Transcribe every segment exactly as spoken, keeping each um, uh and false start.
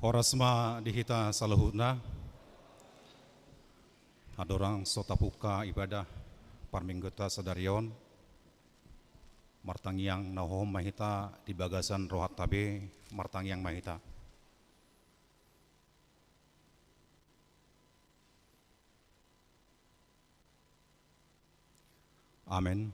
Horas ma di hita saluhutna. Andorang so tapungka ibadah parmingguonta sadari on, martangiang na hohom ma hita di bagasan rohanta be, martangiang ma hita. Amen.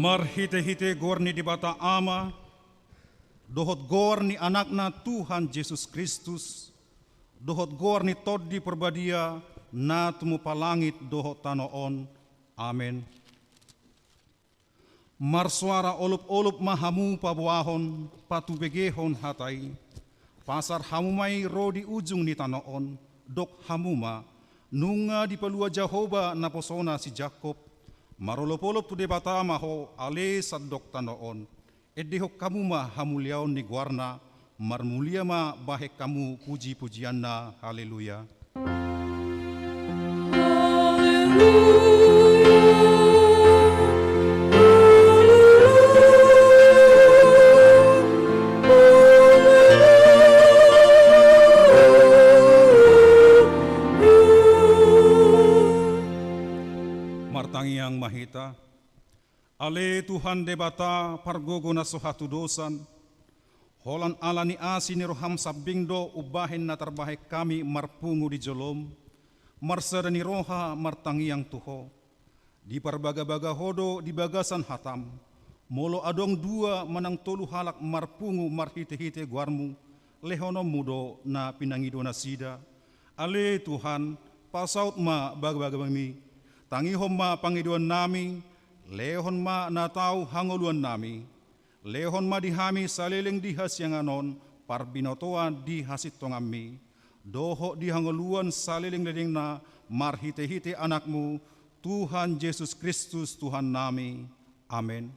Marhitehite goar ni Debata Ama, dohot goar ni Anakna Tuhan Jesus Kristus, dohot goar ni Tondi Parbadia, na tumompa langit dohot tano on. Amen. Marsoara olopolop ma hamu paboahon, patubegehon hata i. Pasar hamu ma i ro di ujung ni tano on, dok hamu ma: Nunga dipalua Jahowa naposona si Jakkob. Marolopolop tu Debata ma ho, ale sandok tano on. Endehon hamu ma hamuliaon ni goarna, marmulia ma bahen hamu pujipujianna. Haleluya. Ale Tuhan Debata, pargogo na so hatudosan, holan ala ni asi ni roham sambing do umbahen na tarbahen hami marpungu di jolom, marsada ni roha martangiang tu Ho. Diparbagabaga Ho do di bagasan hatam, molo adong dua manang tolu halak marpungu marhitehite goarmu, lehononmu do na pinangido nasida. Ale Tuhan, pasaut ma bagabagami, tangihon ma pangidoannami, lehon ma na tau hangoluannami. Lehon ma di hami saleleng di hasiangan on parbinotoan di hasintonganmi, dohot di hangoluan salelenglelengna marhitehite Anakmu, Tuhan Jesus Kristus Tuhannami. Amen.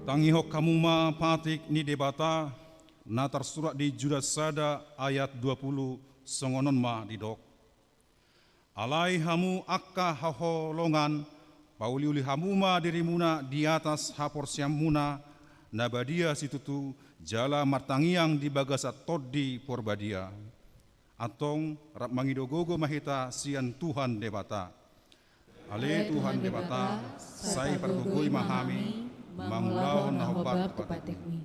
Tangihon hamu ma patik ni Debata, na tarsurat di Judas sada ayat dua pulu, songon on ma didok. Alai hamu angka haholongan, pauliuli hamu ma dirimuna di atas haporseaonmuna na badia situtu, jala martangiang di bagasan Tondi Porbadia. Antong rap mangido gogo ma hita sian Tuhan Debata. Ale Tuhan Debata, sai pargogoi ma hami mangulahon na hombar tu patikmi.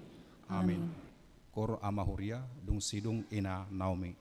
Amin. Koor ama huria, dung sidung ina Naomi.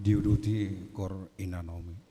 diuduti kor inanami.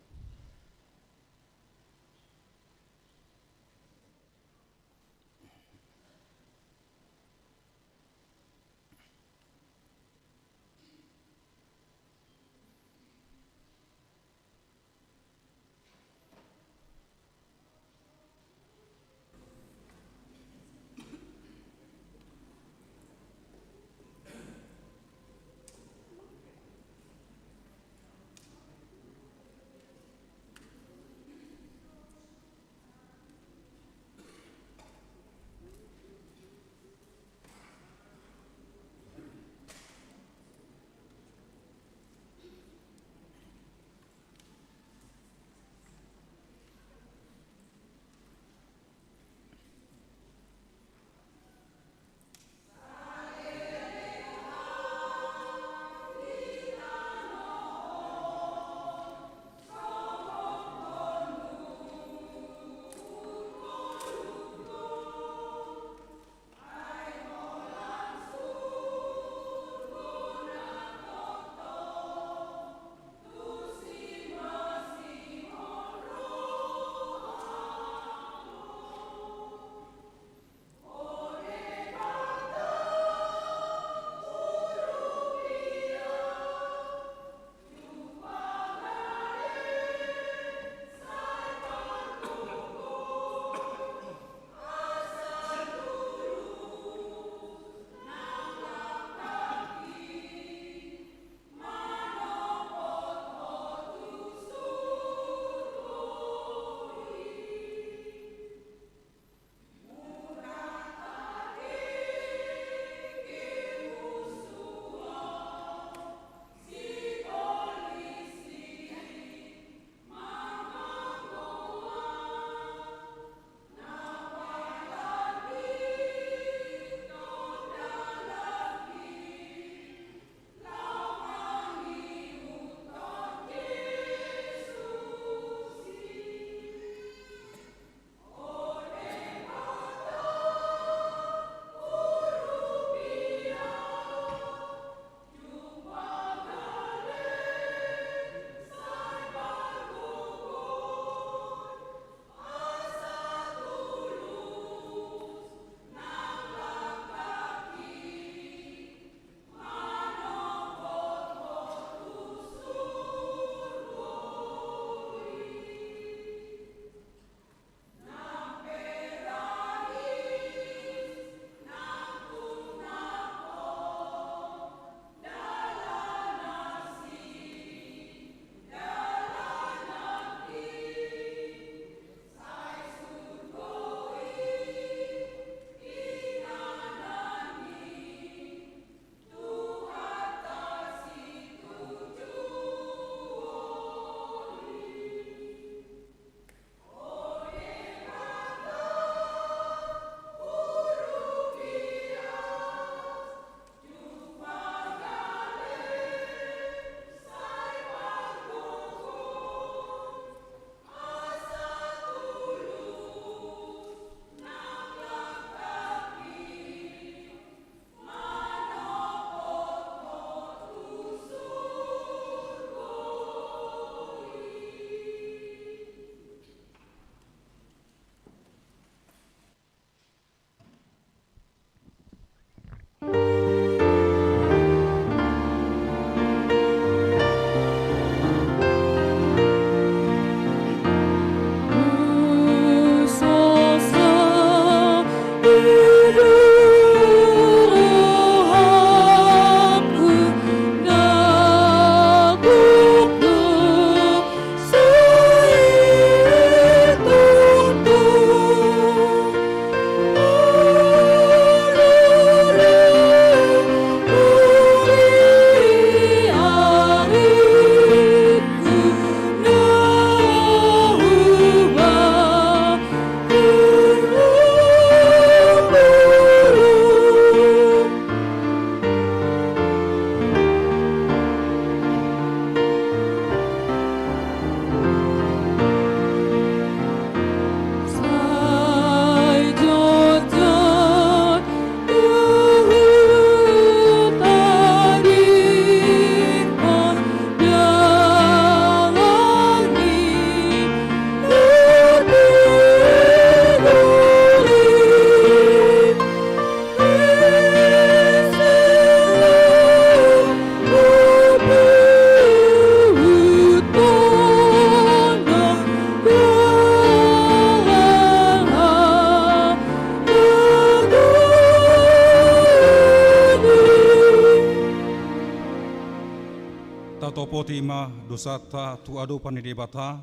Tatopoti ma dosanta tu adopan ni Debata,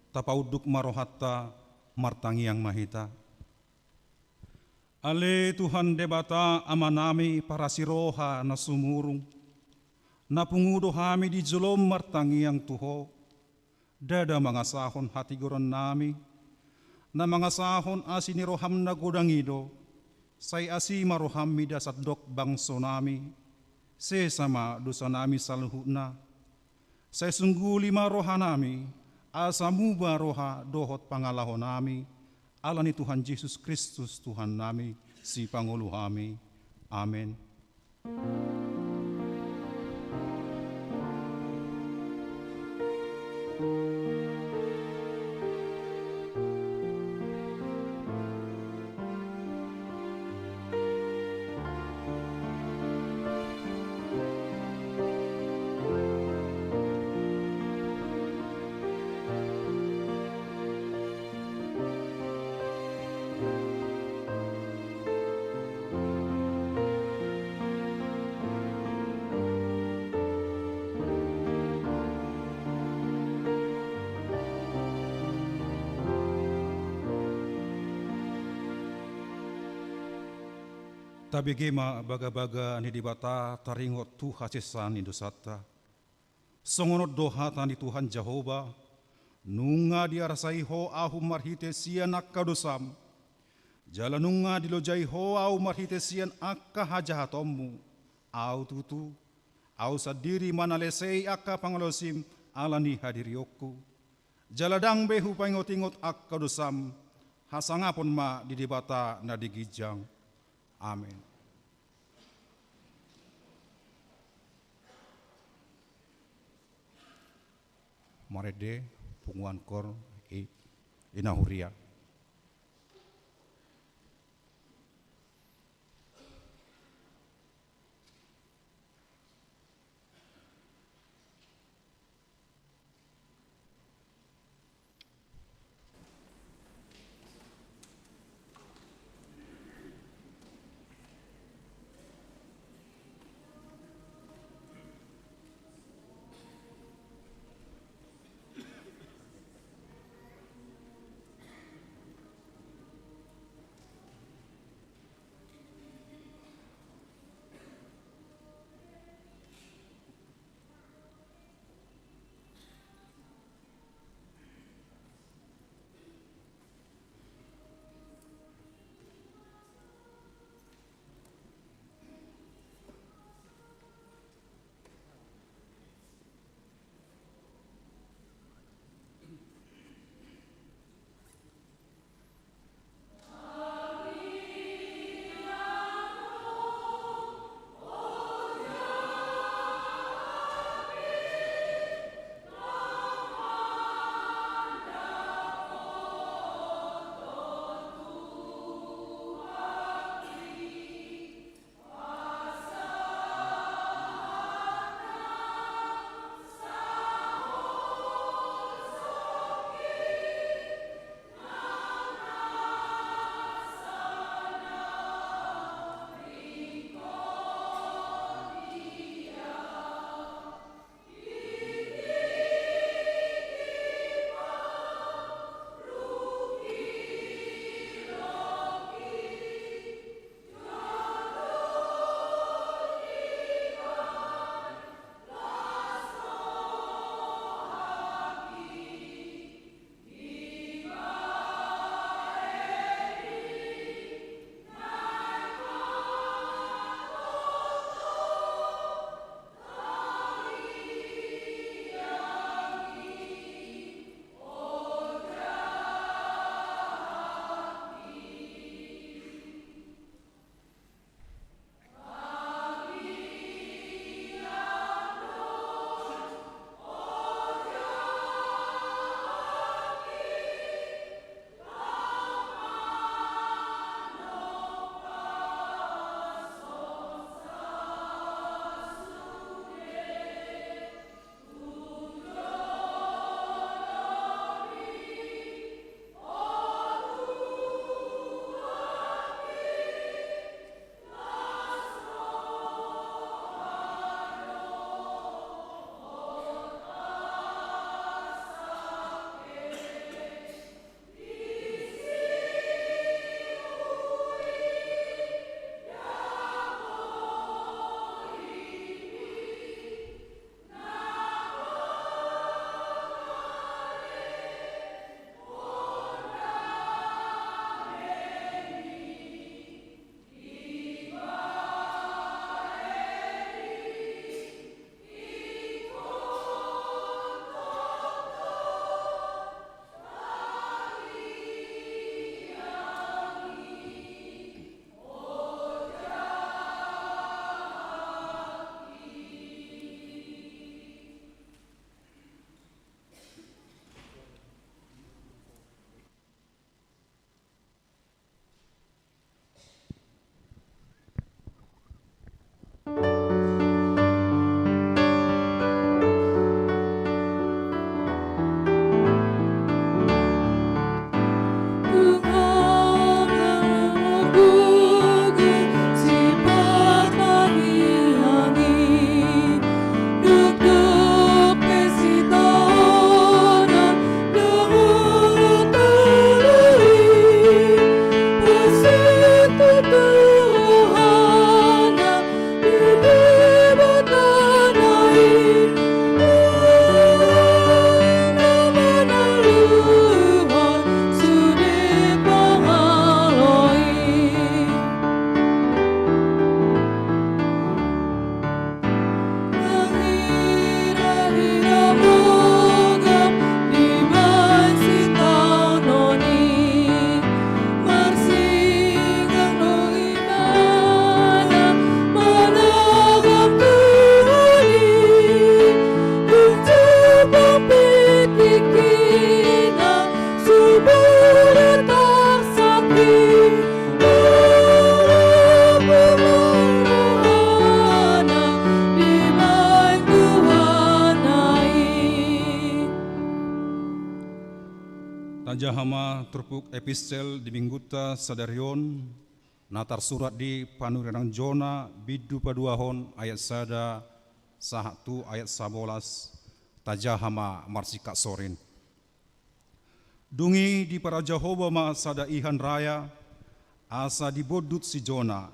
tapaunduk ma rohanta, martangiang ma hita. Ale Tuhan Debata Amanami parasi roha na sumurung, na pungu do hami di jolom martangiang tu Ho, ndada mangasahon hatigorannami, na mangasahon asi ni roham na godang i do, sai asi ma roham mida sandok bangsonami, sesa ma dosanami saluhutna, sai sungguli ma rohanami, asa muba roha dohot pangalahonami, ala ni Tuhan Jesus Kristus Tuhannami, Sipangolu hami. Amen. Tabege ma bagabaga ni Debata taringot tu hasesaan ni dosanta. Songon on do hata ni Tuhan Jahowa: Nunga diarsai ho ahu marhite sian angka dosam, jala nunga dilojai ho ahu marhite sian angka hajahatonmu. Ahu tutu, ahu sandiri ma na lesei angka pangalaosim ala ni hadirionku, jala ndang be hupaingotingot angka dosam. Hasangapon ma di Debata na di ginjang. Amen. Marende punguan koor i, ina huria. Tajaha ma turpuk epistel di minggunta sadari on, na tarsurat di panurirang Jona bindu paduahon ayat sada sahat tu ayat sabolas. Tajaha ma marsingkat sorin. Dung i diparau Jahowa ma sada ihan raya, asa dibondut si Jona.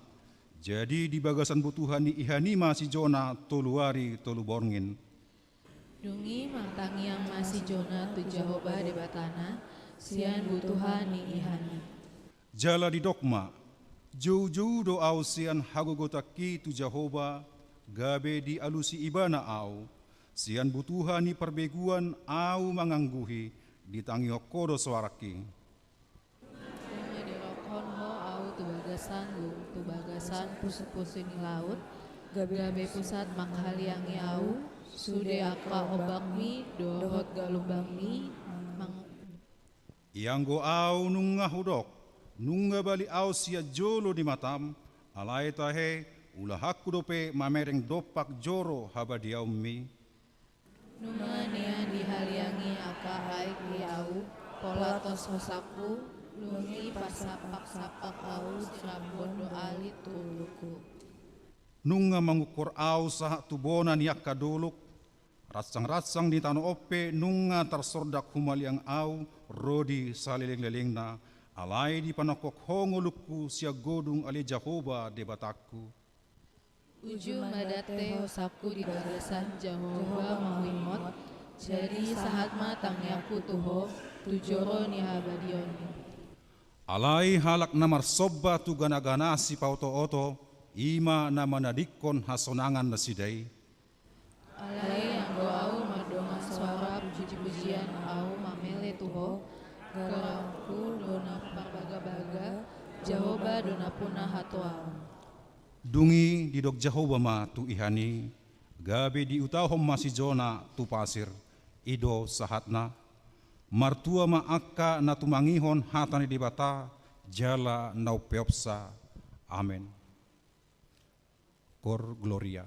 Jadi di bagasan butuha ni ihan i ma si Jona tolu ari tolu borngin. Dung i martangiang ma si Jona tu Jahowa Debatana, sian butuha ni ihan i. Jala didok ma, joujou do au sian hagogotanki tu Jahowa, gabe dialusi ibana au, sian butuha ni parbeguan au mangangguhi, ditangihon ho do soarangki. Dung i dirokkon ho au tu bagasan gum, tu bagasan pusupusu ni laut, gabe pusat manghaliangi au, sude angka ombakmi, dohot galumbangmi, mang- Ianggo au nunga hudok, nunga bali au sian jolo ni matam, alai tahe, ulahanku dope mamereng dompak joro habadiaonmi. Nunga nian dihaliangi angka aek i au, pola tos hosangku, dung i parsapaksapak au sirambon do alit tu ulungku. Nunga mangungkor au sahat tu bona ni angka dolok, ransangransang ni tano on pe nunga tarsordak humaliang au ro di salelenglelengna, alai dipanongkok ho ngolungku sian godung ale Jahowa Debatangku. Uju ma dante hosangku di bagasan Jahowa ma huingot, jadi sahat ma tangiangku tu ho, tu joro ni habadiaonmi. Alai halak na marsomba tu ganagana sipaotooto, i ma na manadingkon hasonangan nasida i. Alai anggo au mardongan soara pujipujian au mamele tu ho, goarku do na parbagabaga, Jahowa do nampuna hatuaon. Dung i didok Jahowa ma tu ihan i, gabe diutahon ma si Jona tu pasir, i do sahatna. Martua ma angka na tumangihon hata ni Debata, jala na umpeopsa. Amen. Cor Gloria.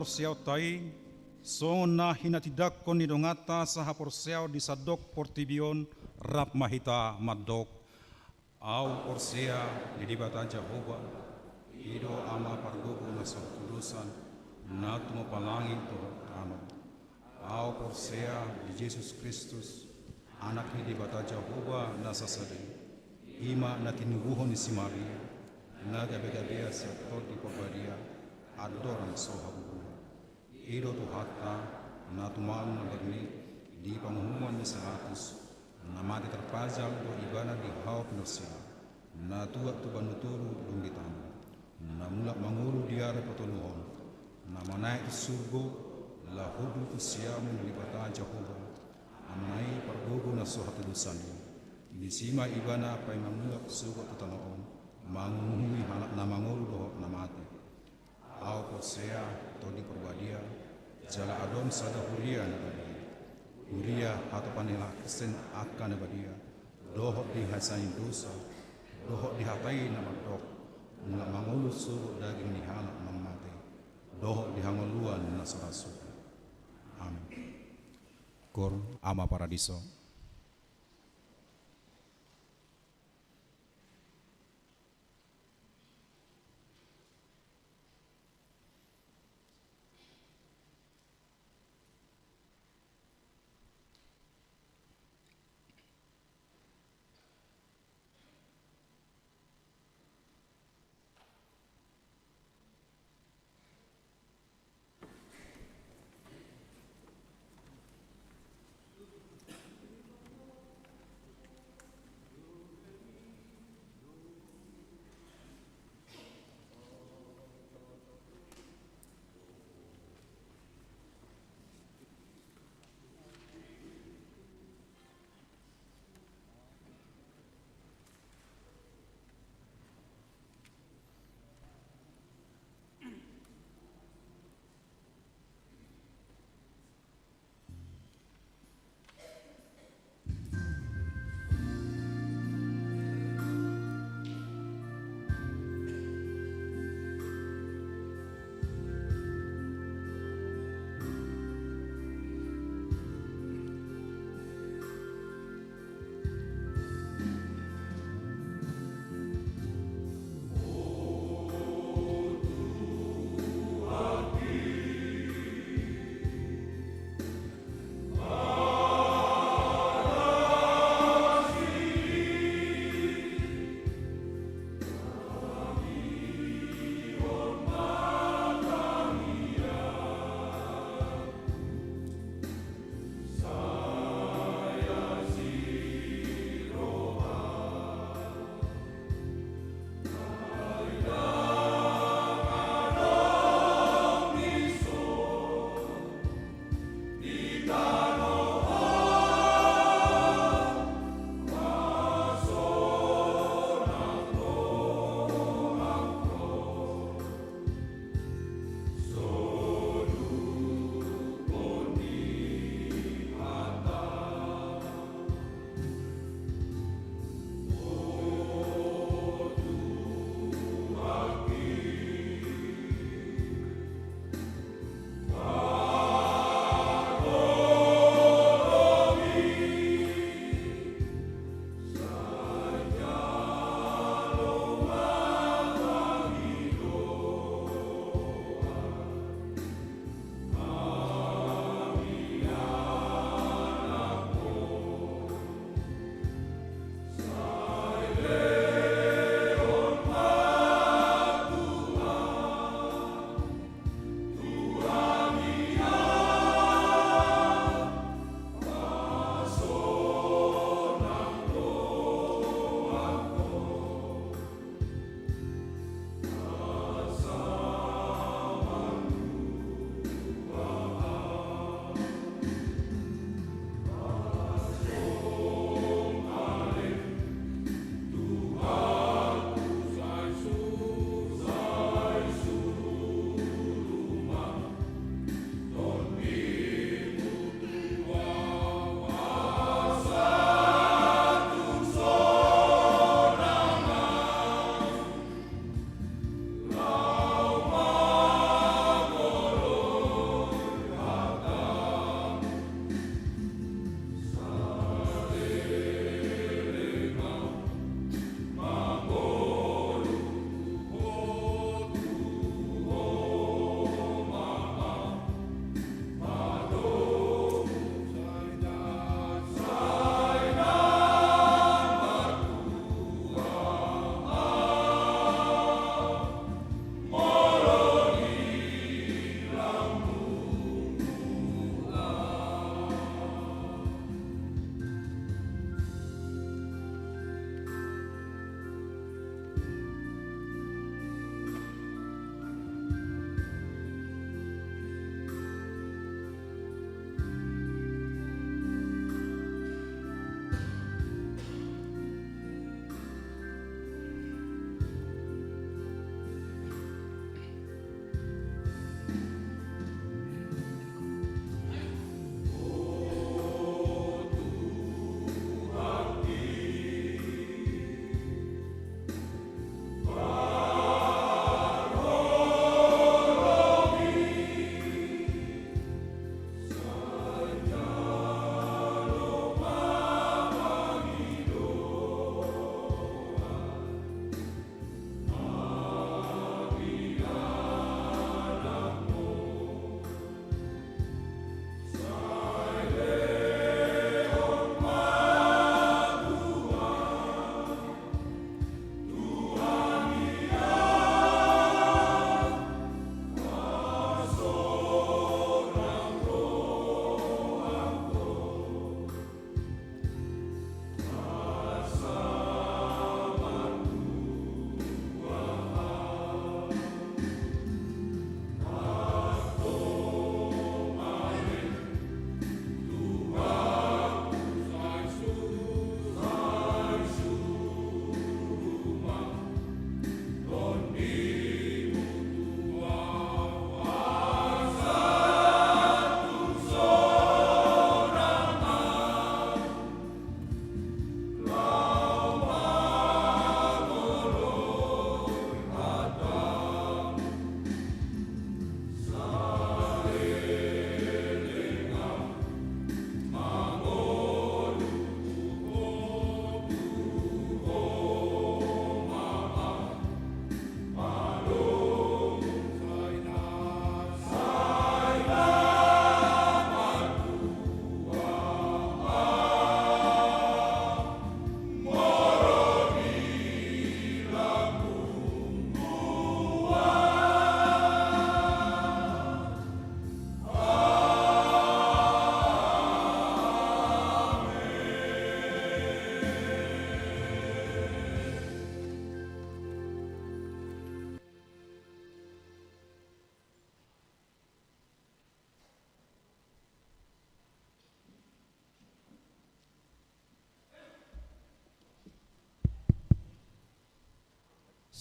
Siaonta i, songon na hinatindangkon ni donganta sahaporseaon di sandok portibi on, rap ma hita mandok. Ahu porsea di Debata Jahowa, i do Ama pargogo na so hatudosan, na tumompa langit dohot tano. Ahu porsea di Jesus Kristus, Anak ni Debata Jahowa na sasada i, i ma na tinubuhon ni si Maria, na gabegabean sian Tondi Parbadia, andorang so habubuhan. I do Tuhanta, na tumaon na bernit di panguhuman ni si Pilatus, na mate tarpajal do Ibana di hau pinarsilang, na tuat tu banua toru dung ditano, na mulak mangolu di ari patoluhon, na manaek tu surgo, laho hundul tu siamun ni Debata Jahowa, Ama i pargogo na so hatudosan i. Disi ma Ibana paima mulak sogot tu tano on, manguhumi halak na mangolu dohot na mate. Ahu porsea Tondi Parbadia, jala adong sada huria na badia. Huria hatopan ni halak Kristen angka na badia, dohot di hasesaan ni dosa, dohot di hata i na mandok, mulak mangolu sogot daging ni halak na mate, dohot di hangoluan na so ra sogot. Amin. Kur Ama Paradiso.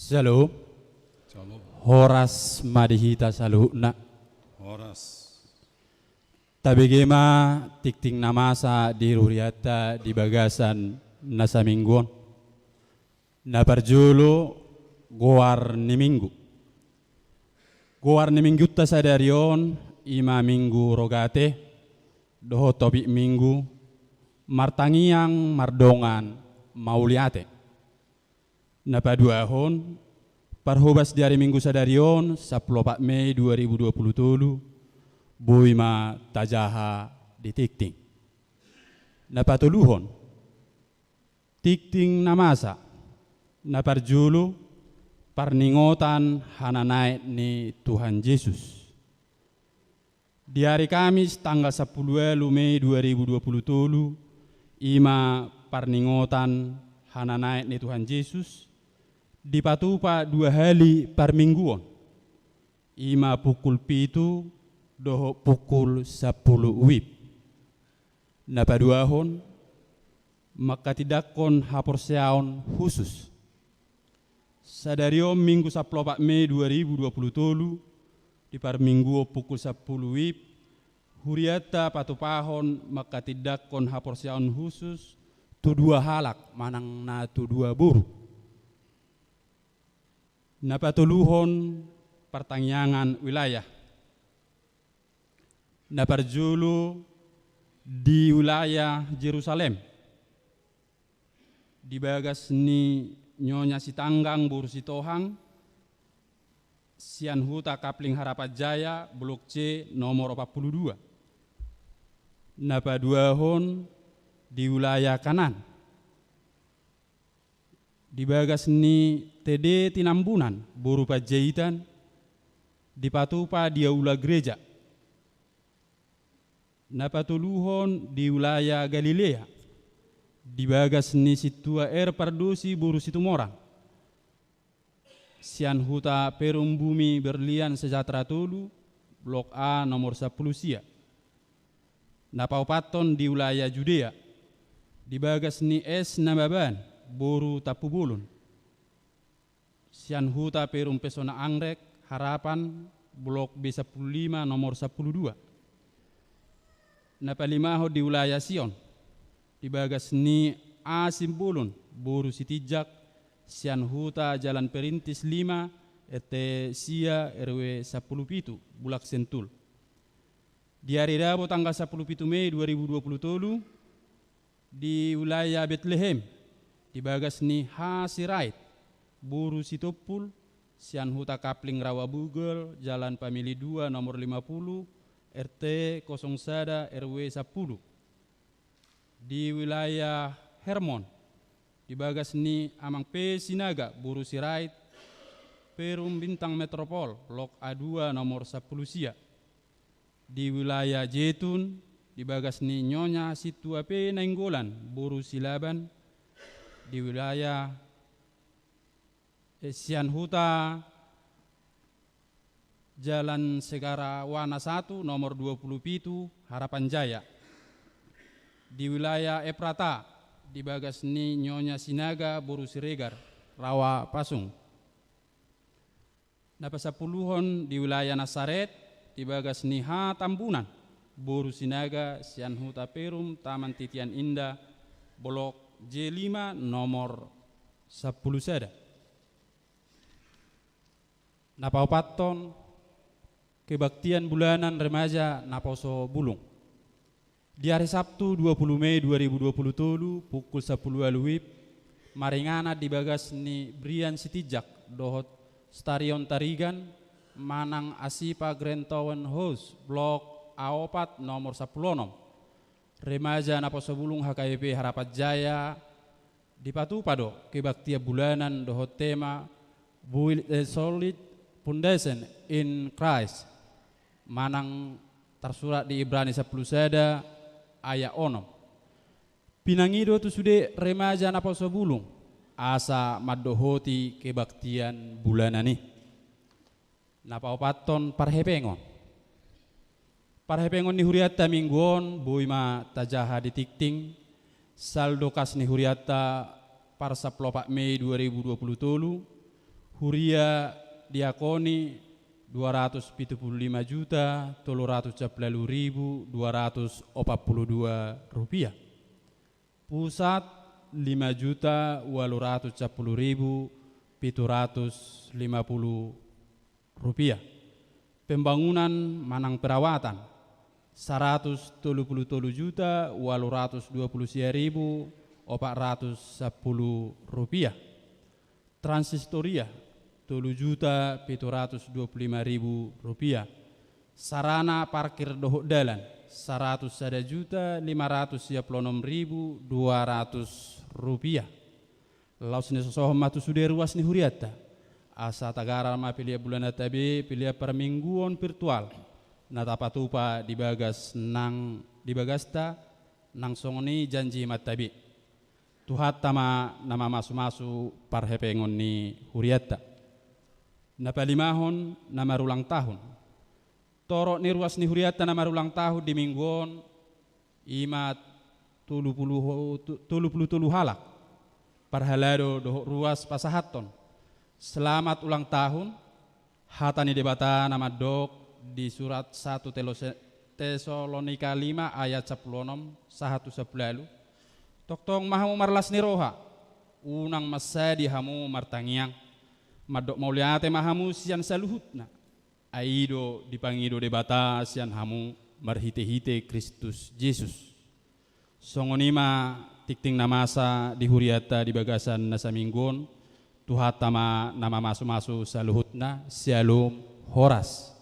Shalom. Shalom. Horas ma di hita saluhutna. Horas. Tabege ma tingting na masa di hurianta di bagasan na saminggu on. Na parjolo, goar ni minggu. Goar ni minggunta sadari on, i ma Minggu Rogate, dohot topik minggu, martangiang mardongan mauliate. Na paduahon, parhobas di ari Minggu sadari on, sampulu opat Mei dua ribu dua pulu tolu, boi ma tajaha di tingting. Na patoluhon, tingting na masa, na parjolo, parningotan hananaek ni Tuhan Jesus. Di ari Kamis tanggal sampulu ualu Mei dua ribu dua pulu tolu, i ma parningotan hananaek ni Tuhan Jesus, dipatupa dua hali parmingguon, i ma pukul pitu dohot pukul sampulu WIB. Na paduahon, manghatindanghon haporseaon husus. Sadari on Minggu sampulu opat Mei dua ribu dua pulu tolu, di parmingguon pukul sampulu WIB, hurianta patupahon manghatindanghon haporseaon husus tu dua halak manang na tu dua boru. Na patoluhon, partangiangan wilayah. Na parjolo, di wilayah Jerusalem, di bagas ni Nyonya Sitanggang boru Sitohang, sian Huta Kapling Harapan Jaya, Blok C, nomor opat pulu dua. Na paduahon, di wilayah Kanaan, di bagas ni Tede Tinambunan boru Panjaitan, dipatupa di aula gereja. Na patoluhon, di wilayah Galilea, di bagas ni Sintua R Pardosi boru Situmorang, sian Huta Perum Bumi Berlian Sejahtera tolu, Blok A, nomor sampulu sia. Na paopathon, di wilayah Judea, di bagas ni S Nababan boru Tampubolon, sian Huta Perum Pesona Anggrek Harapan, Blok B sampulu lima, nomor sampulu dua. Na palimahon, di wilayah Sion, di bagas ni A Simbolon boru Sitinjak, sian Huta Jalan Perintis lima, R T sia, R W sampulu pitu, Bulak Sentul. Di ari Rabu tanggal sampulu pitu Mei dua ribu dua pulu tolu, di wilayah Betlehem, di bagas ni H Sirait boru Sitompul, sian Huta Kapling Rawa Bugel, Jalan Pamili dua, nomor lima pulu, R T kosong sada, R W sampulu. Di wilayah Hermon, di bagas ni Amang P Sinaga boru Sirait, Perum Bintang Metropol, Blok A dua, nomor sampulu sia. Di wilayah Jetun, di bagas ni Nyonya Sintua P Nainggolan boru Silaban, di wilayah, eh, sian Huta Jalan Segara Wana satu, nomor dua pulu pitu, Harapan Jaya. Di wilayah Efrata, di bagas ni Nyonya Sinaga boru Siregar, Rawa Pasung. Na pasampuluhon, di wilayah Nasaret, di bagas ni H Tambunan boru Sinaga, sian Huta Perum Taman Titian Indah, Blok J lima, nomor sampulu sada. Na paopathon, kebaktian bulanan remaja naposo bulung. Di ari Sabtu dua pulu Mei dua ribu dua pulu tolu, pukul sampulu ualu WIB, maringanan di bagas ni Brian Sitinjak dohot Starion Tarigan, manang Asipa Grand Town House, Blok A opat, nomor sampulu onom. Remaja naposo bulung H K B P Harapan Jaya, dipatupa do kebaktian bulanan dohot tema Build a Solid Foundation in Christ, manang tarsurat di Ibrani sampulu sada ayat onom. Pinangido tu sude remaja naposo bulung, asa mandohoti kebaktian bulanan i. Na paopathon, parhepengon. Parhepengon ni hurianta minggu on boi ma tajaha di tingting. Saldo kas ni hurianta parsampulu opat Mei dua ribu dua pulu tolu, Huria diakoni, dua ratus pitu pulu lima juta tolu ratus sampulu ualu ribu dua ratus opat pulu dua rupiah. Pusat, lima juta ualu ratus sampulu ribu pitu ratus lima pulu rupiah. Pembangunan manang perawatan, saratus tolu pulu tolu juta ualu ratus dua pulu sia ribu opat ratus sampulu rupiah. Transistoria, tolu juta pitu ratus dua pulu lima ribu rupiah. Sarana parkir dohot dalan, saratus sada juta lima ratus sia pulu onom ribu dua ratus rupiah. Laos nisosohon ma tu sude ruas ni hurianta, asa tagarar ma pelean bulananta be, pelean parmingguon virtual na tapatupa di bagas nang, di bagasta, nang songon i janji manta be. Tuhanta ma na mamasumasu parhepengon ni hurianta. Na palimahon, na marulang tahun. Torop ni ruas ni hurianta na marulang tahun di minggu on, i ma tolu pulu, tolu pulu tolu halak. Parhalado dohot ruas pasahathon selamat ulang tahun. Hata ni Debata na mandok di surat satu Telos-, Tesalonika lima ayat sampulu onom sahat tu sampulu ualu: Tongtong ma hamu marlas ni roha, unang mansadi hamu martangiang. Mandok mauliate ma hamu sian saluhutna. Ai i do dipangido Debata sian hamu marhitehite Kristus Jesus. Songon i ma tingting na masa di hurianta di bagasan na saminggu on. Tuhanta ma na mamasumasu saluhutna. Syalom, horas.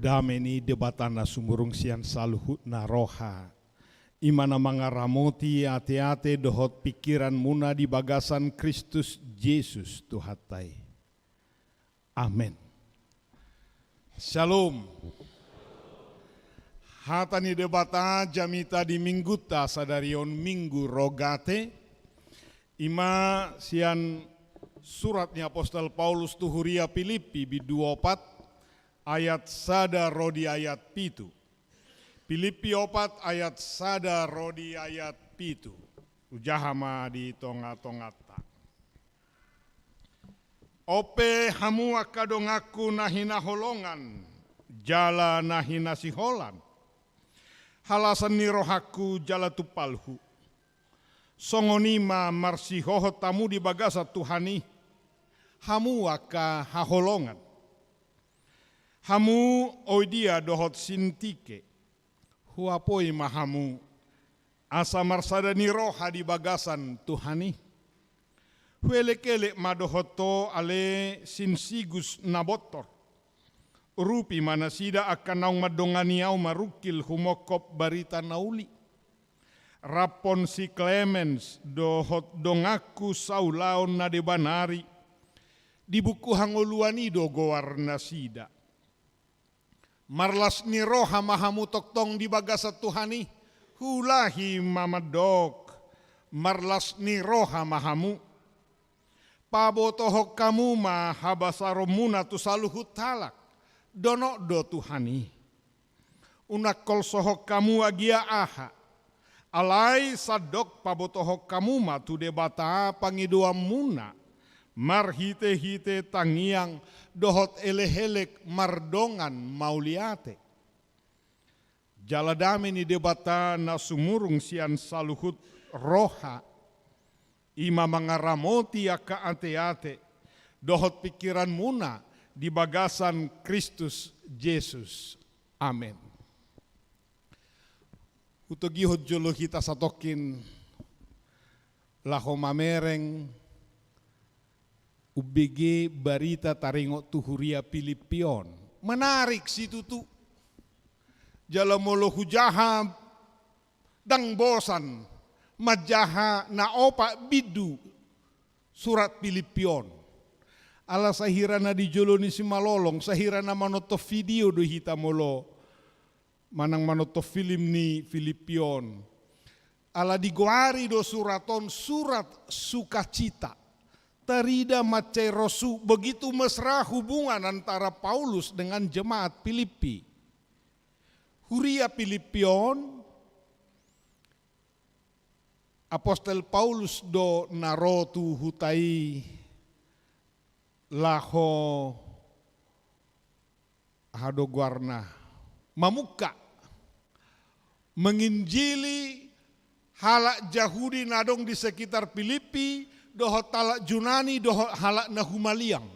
Dame ni Debata na sumurung sian saluhutna roha, i ma na mangaramoti ateate dohot pingkiranmuna di bagasan Kristus Jesus Tuhanta i. Amen. Shalom. Hata ni Debata jamita di Minggunta sadari on, Minggu Rogate, i ma sian surat ni apostel Paulus tu huria Pilippi, bindu opat, ayat sada ro di ayat pitu. Pilippi opat ayat sada ro di ayat pitu. Hujaha ma di tongatonganta. On pe hamu angka donganku na hinaholongan jala na hinasiholan, halasan ni rohangku jala tumpalhu, songon i ma marsihohot hamu di bagasan Tuhan i, hamu angka haholongan. Hamu Oidia dohot Sintike, huapoi ma hamu, asa marsada ni roha di bagasan Tuhan i. Huelekelek ma dohot ho ale Sinsigus na bontor. Urupi ma nasida angka naung mandongani ahu marungkil humongkop barita na uli. Raphon si Klemens dohot donganku saulaon na deba nari, di buku hangoluan i do goarnasida. Marlas ni roha ma hamu tongtong di bagasan Tuhan i. Huulahi ma mandok, marlas ni roha ma hamu. Pabotohon hamu ma habasaronmuna tu saluhut halak, donok do Tuhan i. Unang holsohon hamu agia aha, alai sandok pabotohon hamu ma tu Debata pangidoanmuna, marhitehite tangiang dohot elekelek mardongan mauliate. Jala dame ni Debata na sumurung sian saluhut roha, i ma mangaramoti angka ateate dohot pingkiranmuna di bagasan Kristus Jesus. Amen. Hutogihon jolo hita satongkin laho mamereng umbege barita taringot tu huria Pilippi on. Menarik situtu. Jala molo hujaha ndang bosan manjaha na opat bindu surat Pilippi on. Ala sahira na di jolo ni simalolong, sahira na manonton video do hita molo manang manonton film ni Pilippi on. Ala digoari do surat on surat sukacita. Tarida mansai rosu, begitu mesra hubungan antara Paulus dengan jemaat Pilippi. Huria Pilippi on, apostel Paulus do na ro tu huta i laho, aha do goarna, mamungka, menginjili halak Jahudi na adong di sekitar Pilippi, dohot halak Junani, dohot halak na humaliang.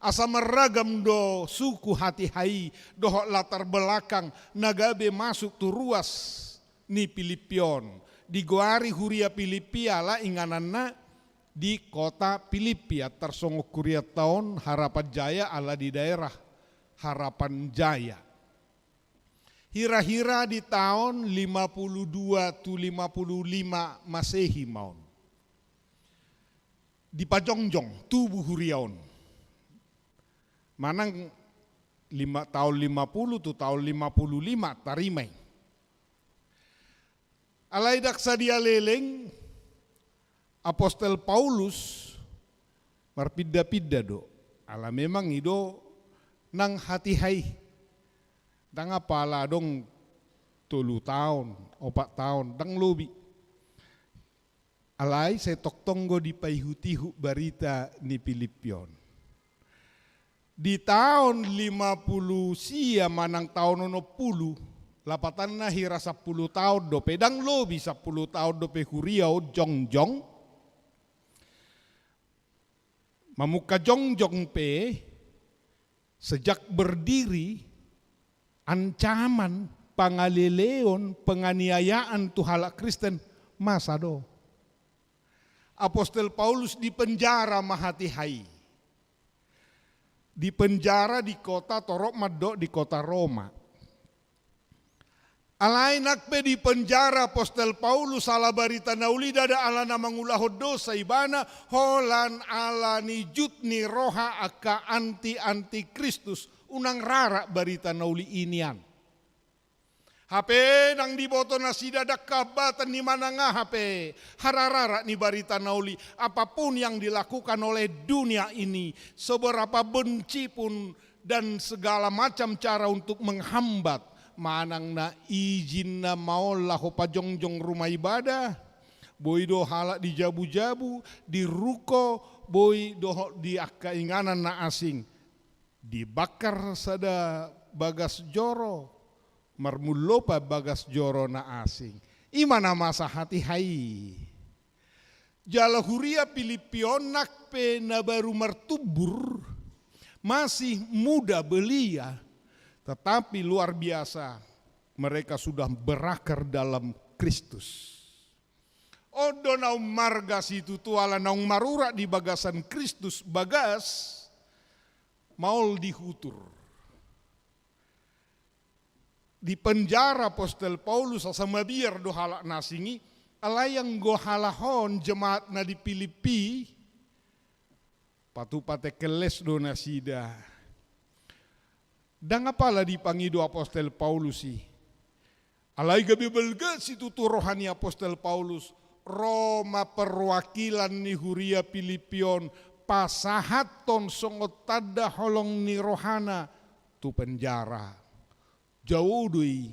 Asa marragam do suku hatiha i dohot latar belakang na gabe masuk tu ruas ni Pilippi on. Digoari huria Pilippi ala ingananna di kota Pilippi, antar songon hurianta on Harapan Jaya ala di daerah Harapan Jaya. Hira-hira di taon lima puluh dua tu lima puluh lima Masehi ma on. Dipajongjong tubu huria on. Manang lima, taon lima puluh tu taon lima puluh lima tarima i. Alai ndang sadia leleng, apostel Paulus marpinda-pinda do. Ala memang i do nang hatiha i. Ndang apala adong tolu taon, opat taon, ndang lobi. Alai sai tongtong do dipaihut-ihut barita ni Pilippi on. Di taon lima puluh sia manang taon onom puluh, lapatanna hira sampulu taon dope, ndang lobi sampulu taon dope huria on jongjong. Mamungka jongjong pe, sejak berdiri, ancaman, pangaleleon, penganiayaan tu halak Kristen masa do. Apostel Paulus dipenjara ma hatiha i. Dipenjara di kota, torop mandok di kota Roma. Alai nang pe dipenjara apostel Paulus ala barita na uli, ndada ala na mangulahon dosa ibana, holan ala ni jut ni roha angka anti-antikristus, unang rara barita na uli i nian. Hape ndang diboto nasida, ndang hambatan ni manang aha pe harararat ni barita na uli, apapun yang dilakukan oleh dunia ini, seberapa benci pun dan segala macam cara untuk menghambat, manang na ijin na maol laho pajongjong rumah ibadah, boi do halak dijabu-jabu, di ruko, boi dohot di angka inganan na asing. Dibakar sada bagas joro, marmullopa bagas joro na asing. I ma na masa hatiha i. Jala huria Pilippi on nang pe na baru martumbur, masih muda belia, tetapi luar biasa, mereka sudah berakar dalam Kristus. On do na ummarga situtu ala naung marurat di bagasan Kristus bagas, maol di hutur. Dipenjara apostel Paulus asa mabiar do halak na asing i, alai anggo halak on jemaat na di Pilippi, patupa tekkeles do nasida. Ndang apala dipangido apostel Paulus i. Alai gabe balga situtu roha ni apostel Paulus, ro ma perwakilan ni huria Pilippi on pasahathon songon tanda holong ni rohana tu penjara. Jaou do i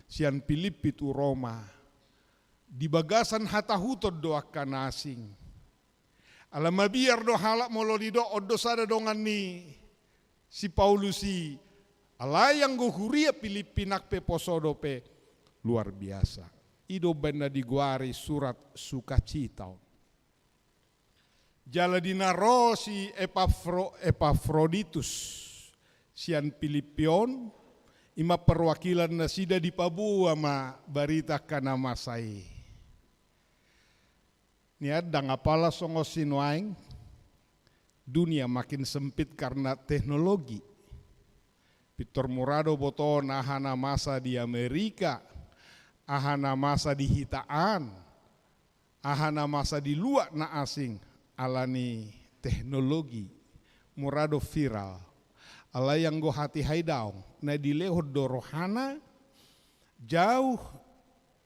sian Pilippi tu Roma. Di bagasan hatahuton do angka na asing. Ala mabiar do halak molo didok on do sada dongan ni si Paulus i, alai anggo huria Pilippi nang pe poso dope, luar biasa. I do umbaen na digoari surat sukacita on. Jala di na ro si Epafro-, Epafroditus sian Pilippi on, i ma perwakilan nasida, dipaboa ma barita angka na masa i. Nian ndang apala songon sinuaeng, dunia makin sempit karena teknologi. Pintor mura do botoon aha na masa di Amerika, aha na masa di hita an, aha na masa di luat na asing, ala ni teknologi, mura do viral. Alai anggo hatiha i daong, na dilehon do rohana, jauh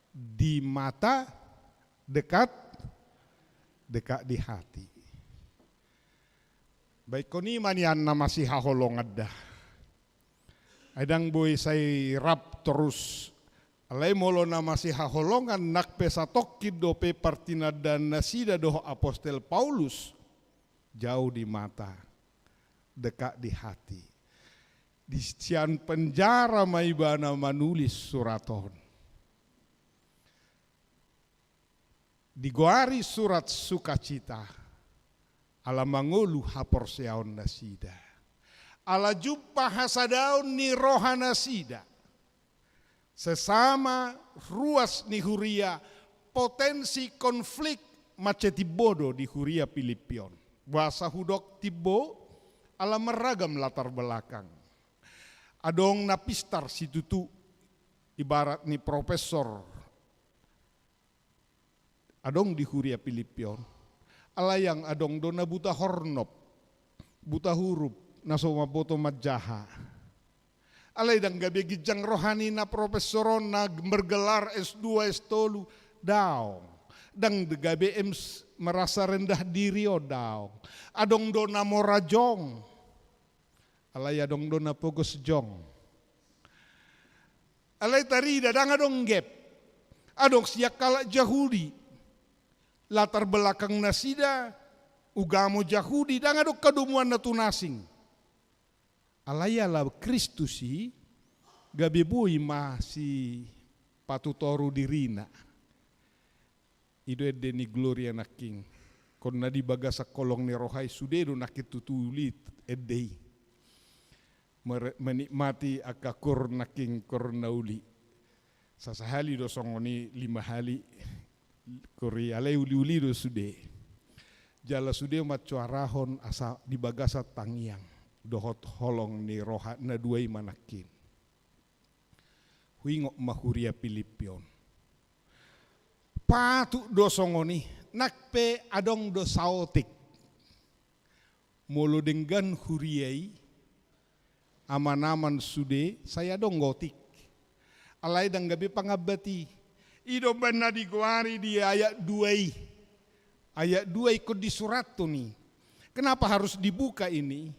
di mata, dekat, dekat di hati. Baik, on i ma nian na masihaholongan da. Ai ndang boi sai rap torus. Alai molo na masihaholongan nang pe satongkin dope partinandaan nasida dohot apostel Paulus, jauh di mata, dekat di hati. Di sian penjara ma ibana manulis surat on. Digoari surat sukacita, ala mangolu haporseaon nasida. Ala jumpa hasadaon ni roha nasida. Sesama ruas ni huria, potensi konflik mansai timbo do di huria Pilippi on. Boasa hudok timbo, ala marragam latar belakang. Adong na pistar situtu, ibarat ni profesor, adong di huria Pilippi on. Alai ndang, adong do na buta hornop, buta hurup, na so mamboto manjaha. Alai ndang gabe ginjang roha ni na profesor on, na bergelar S dua, S tolu, daong. Ndang gabe ems-, merasa rendah diri on, daong. Adong do na mora jong. Alai adong do na pogos jong. Alai tarida ndang adong gap. Adong sian halak Jahudi. Latar belakang nasida ugamo Jahudi, ndang adong hadomuanna tu na asing. Alai ala Kristus i gabe boi masipatutoru dirina. I do ende ni Gloria nangkin. Anggo na di bagasan holong ni roha i, sude do nangkin tutu uli ende i. Mere-, menikmati angka koor nangkin, koor na uli. Sasahali do songon i, lima hali koor i, alai uli-uli do sude. Jala sude mancoarahon asa di bagasan tangiang. dohot holong ni roha na dua i manangkin. Huingot ma huria Pilippi on. Patut do songon i, nang pe adong do saotik. Molo denggan huria i, aman-aman sude, sai adong otik. Alai ndang gabe pangambat i. I do umbahen na digoari di ayat dua i. Ayat dua ingkon disurathon i. Kenapa harus dibuka ini?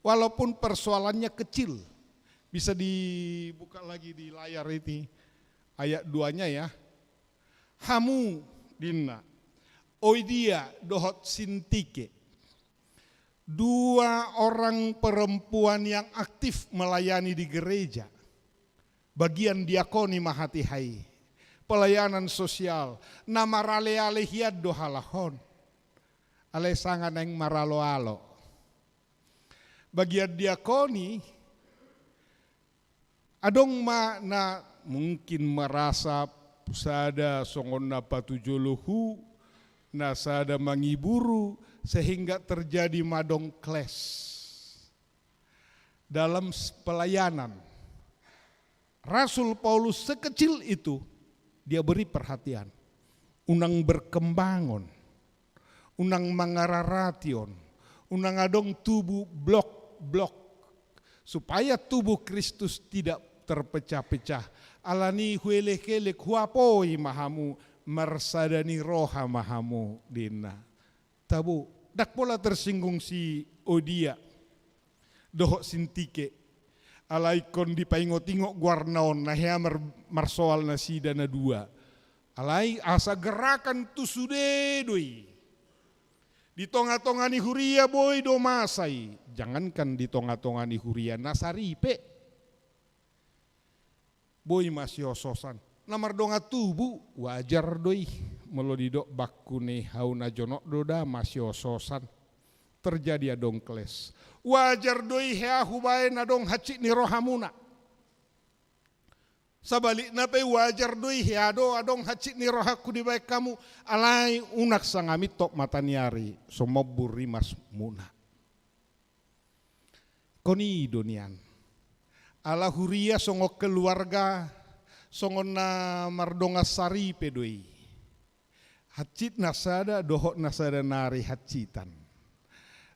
Walaupun persoalannya kecil. Bisa dibuka lagi di layar ini. Ayat duanya ya. Hamu, ninna, Oidia dohot Sintike. Dua orang perempuan yang aktif melayani di gereja. Bagian diakoni ma hatiha i. Pelayanan sosial. Na marale-ale hian do halak on. Alai sanga naeng maralo-alo. Bagian diakoni, adong ma na mungkin merasa sada songon na patujolo hu, na sada mangiburu, sehingga terjadi ma adong clash dalam s-, pelayanan. Rasul Paulus sekecil itu, dia beri perhatian. Unang berkembangon, unang mangararaton, unang adong tubu blok-blok, supaya tubuh Kristus tidak terpecah-pecah. Alani huelek-elek, huapoi ma hamu, marsada ni roha ma hamu, ninna. Tabo, ndang pola tersinggung si Oidia dohot Sintike. Alai ingkon dipaingot-ingot goarna on, na hea mar-, marsoal nasida na dua. Alai asa gerakan tu sude do i. Di tonga-tonga ni huria boi do masa i. Jangankan di tonga-tonga ni huria, na saripe boi masiososan. Na mardongan tubu, wajar do i. Molo didok bangku ni hau na jonok do da masiososan. Terjadi adong clash. Wajar do i hea hubaen adong hansit ni rohamuna. Sabalikna pe wajar do i hea do adong hansit ni rohangku dibaen hamu, alai unang sanga mintop mata ni ari, so mombur rimasmuna. Ingkon i do nian. Ala huria songon keluarga, songon na mardongan saripe do i. Hansit na sada dohot na sada nari hansitan.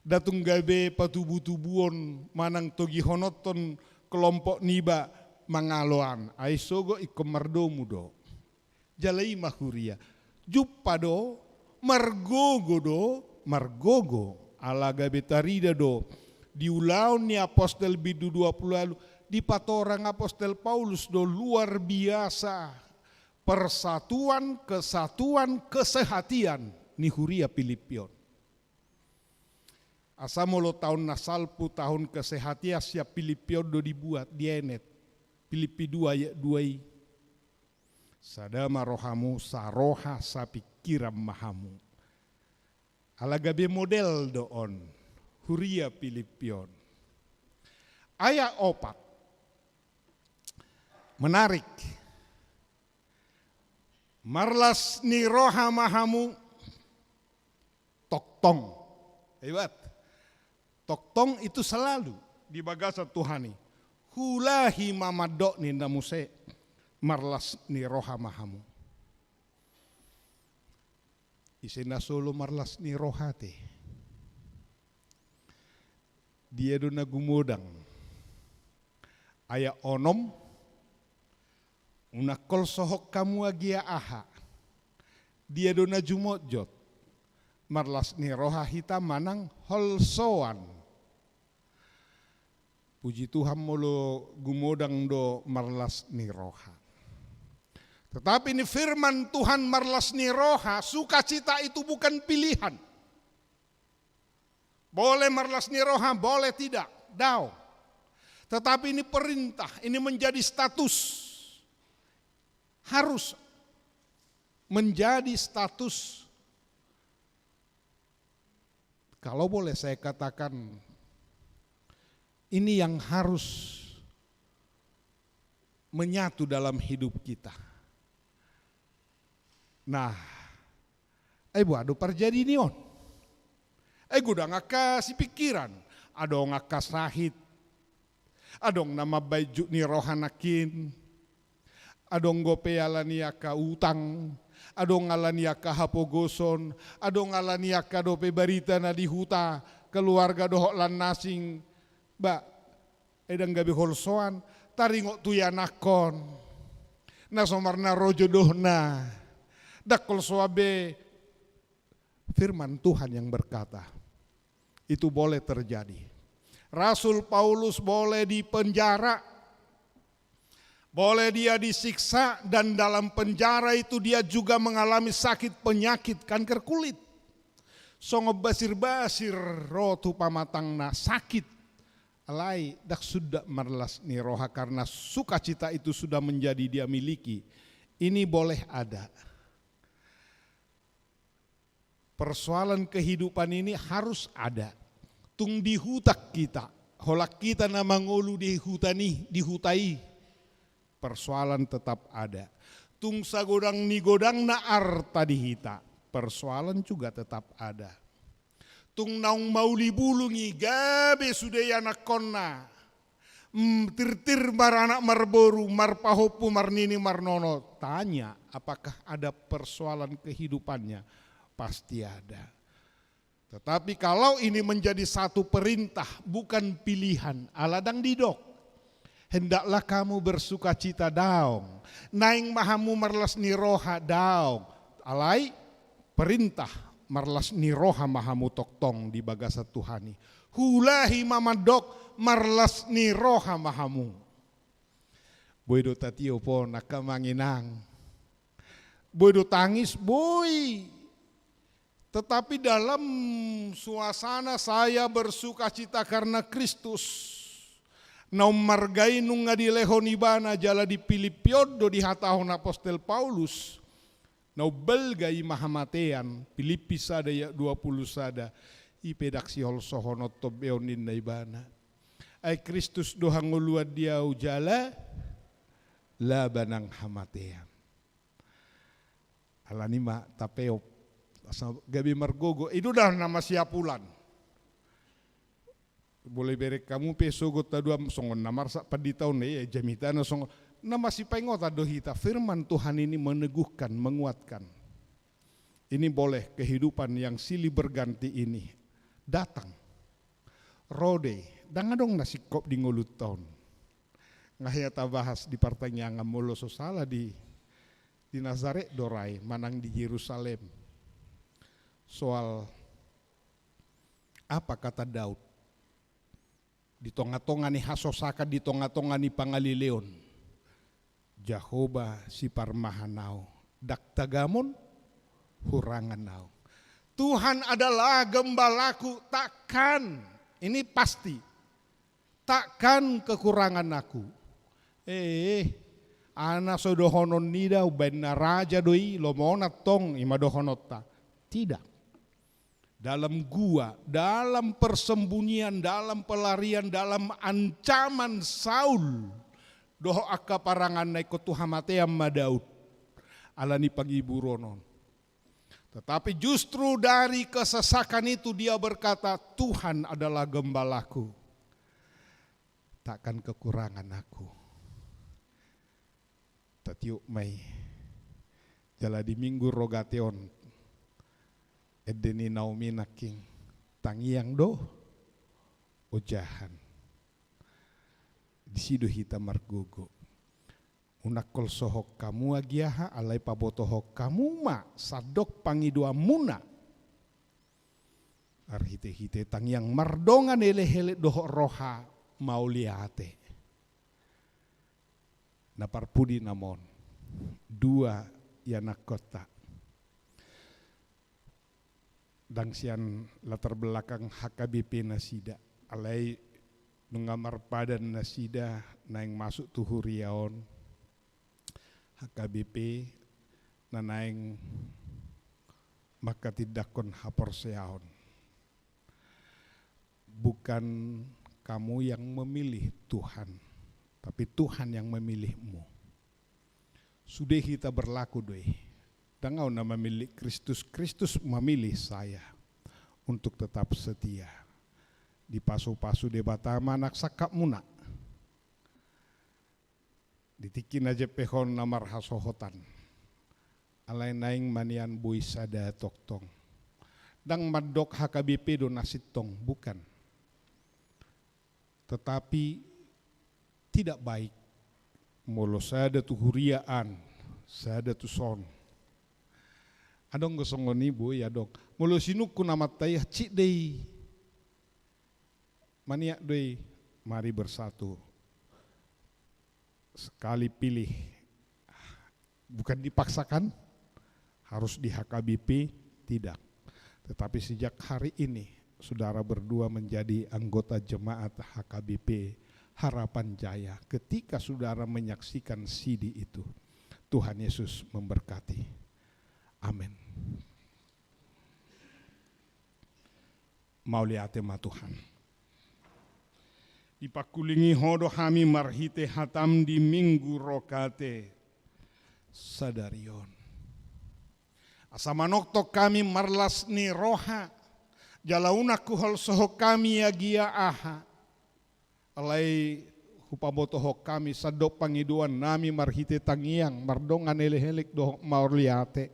Nda tung gabe patubu-tubuon manang togihononhon kelompok niba mangalo an. Ai sogot ingkon mardomu do. Jala i ma huria. Jumpa do, margogo do, margogo. Ala gabe tarida do. Di Ulaon ni Apostel bindu dua pulu ualu, dipatorang Apostel Paulus do luar biasa persatuan, kesatuan, kesehatian ni huria Pilippi on. Asa molo taon na salpu, taon kesehatian, sian Pilippi on do dibuat, dienet. Pilippi dua ayat dua i. Sada ma rohamu, saroha, sapingkiran ma hamu. Ala gabe model do on, huria Pilippi on. Ayat opat. Menarik. Marlas ni roha ma hamu, tongtong. Hebat. Tongtong itu selalu di bagasan Tuhan i. Huulahi ma mandok ninna muse, marlas ni roha ma hamu. Ise na so olo marlas ni roha te? Dia do na gumodang? Ayat onom, unang holsohon hamu agia aha. Dia do na jumotjot? Marlas ni roha hita manang holsoan? Puji Tuhan molo gumodang do marlas ni roha. Tetapi ini firman Tuhan, marlas ni roha, sukacita itu bukan pilihan. Boleh marlas ni roha, boleh tidak, dao. Tetapi ini perintah, ini menjadi status. Harus menjadi status. Kalau boleh saya katakan, ini yang harus menyatu dalam hidup kita. Nah, ai boha do parjadi ni on? Ai godang angka sipingkiran. Adong angka sahit, adong na mambaen jut ni roha nangkin, adong dope alani angka utang, adong alani angka hapogoson, adong alani angka dope barita na di huta, keluarga dohot lan na asing. Ba, ai ndang gabe holsoan, taringot tu ianakhon na so marnaro jodohna, ndang holsoan be. Firman Tuhan yang berkata, itu boleh terjadi. Rasul Paulus boleh dipenjara, boleh dia disiksa, dan dalam penjara itu dia juga mengalami sakit penyakit kanker kulit. Songon basir-basir ro tu pamatangna, sakit. Alai ndang suda marlas ni roha karena sukacita itu sudah menjadi dia miliki. Ini boleh ada. Persoalan kehidupan ini harus ada. Tung di huta hita, holan hita na mangolu di huta ni, di huta i, persoalan tetap ada. Tung sagodang ni godangna arta di hita, persoalan juga tetap ada. Tung naung mauli bulung i, gabe sude ianakhonna, mm, tirtir maranak marboru, marpahompu, marnini marnono, tanya apakah ada persoalan kehidupannya? Pasti ada. Tetapi kalau ini menjadi satu perintah, bukan pilihan, ala ndang didok, "Hendaklah kamu bersukacita," daong. "Naeng ma hamu marlas ni roha," daong. Alai perintah, "Marlas ni roha ma hamu tongtong di bagasan Tuhan i." Huulahi ma mandok, "Marlas ni roha ma hamu." Boi do tatiop on, angka amang inang. Boi do tangis, boi. Tetapi dalam suasana saya bersukacita karena Kristus, naung marga i nunga dilehon ibana, jala di Pilippi on do dihatahon apostel Paulus, naung balga i ma hamatean, Pilippi sada ayat dua puluh sada, i pe ndang siholsohon on tombe on ninna ibana. Ai Kristus do hangoluan di ahu jala laba nang hamatean. Alani ma tapeop, asa gabe margogo. I do da na masiapulan. Boi bereng hamu pe sogot haduan songon na marsak pandita on, eh, jamitana songon na masipaingotan do hita. Firman Tuhan ini meneguhkan, menguatkan. Ini boleh kehidupan yang silih berganti ini datang. Ro do i, ndang adong na singkop di ngolunta on. Nga hea tabahas di partangiangan, molo so sala di, di Nazaret do ra i manang di Jerusalem. Soal apa kata Daud? Di tonga-tonga ni hasosakan, di tonga-tonga ni pangalileon, Jahowa siparmahan ahu, ndang tagamon hurangan ahu. Tuhan adalah gembalaku, takkan, ini pasti, takkan kekurangan aku. Eh, aha na so dohonon ni da, umbaen na raja do i, lomo on antong, i ma dohononta. Tidak. Dalam gua, dalam persembunyian, dalam pelarian, dalam ancaman Saul dohot angka paranganna, ingkon tu hamatean ma Daud. Alani pangiburon on. Tetapi justru dari kesesakan itu dia berkata, "Tuhan adalah gembalaku. Takkan kekurangan aku." Tatiop ma i. Jala di Minggu Rogate on, ende ni Naomi nangkin, tangiang do ojahan. Disi do hita margogo. Unang holsohon hamu agia aha, alai pabotohon hamu ma sandok pangidoanmuna. Marhite-hite tangiang mardongan elek-elek dohot roha mauliate. Na parpudi namon, dua ianakkonta. Ndang sian latar belakang H K B P nasida, alai nunga marpadan nasida naeng masuk tu huria on, H K B P na naeng manghatindanghon haporseaon. Bukan kamu yang memilih Tuhan, tapi Tuhan yang memilihmu. Sude hita berlaku do i. Ndang ahu na memilih, Kristus, Kristus memilih saya untuk tetap setia. Dipasupasu Debata ma na sangkapmuna. Di tingki na jempek on na marhasohotan. Alai naeng ma nian boi sada tongtong. Ndang mandok H K B P do na sintong, bukan. Tetapi tidak baik molo sada tu huria an, sada tu son. Adong do songon i, boi adong. Molo sinungkun amanta i, hansit do i. Maniak do i, mari bersatu. Sekali pilih, bukan dipaksakan harus di H K B P, tidak. Tetapi sejak hari ini, saudara berdua menjadi anggota jemaat H K B P Harapan Jaya. Ketika saudara menyaksikan C D itu, Tuhan Yesus memberkati. Amin. Mauliate ma Tuhan. Dipangkulingi Ho do hami marhite hataM di Minggu Rokate sadari on. Asa manongtong hami marlas ni roha, jala unang huholsohon hami agia aha. Alai hupabotohon hami sandok pangidoannami marhite tangiang, mardongan elek-elek dohot mauliate.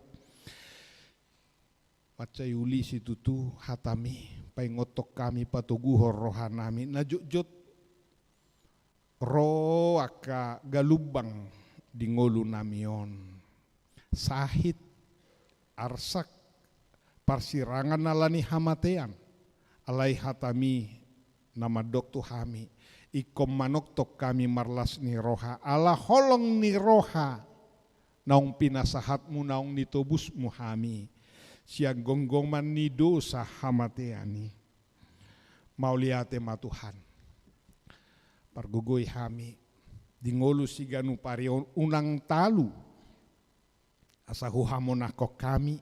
Mansai uli situtu hataMi, paingothon hami, patoguhon rohanami, na jotjot ro angka galumbang di ngolunami on. Sahit, arsak, parsirangan ala ni hamatean. Alai hataMi na mandok tu hami, ingkon manongtong hami marlas ni roha, ala holong ni roha naung pinasahatMu, naung nitobusMu hami sian gomgoman ni dosa hamatean i. Mauliate ma Tuhan. Pargogoi hami di ngolu siganup ari on, unang talu asa huhamonanghon hami,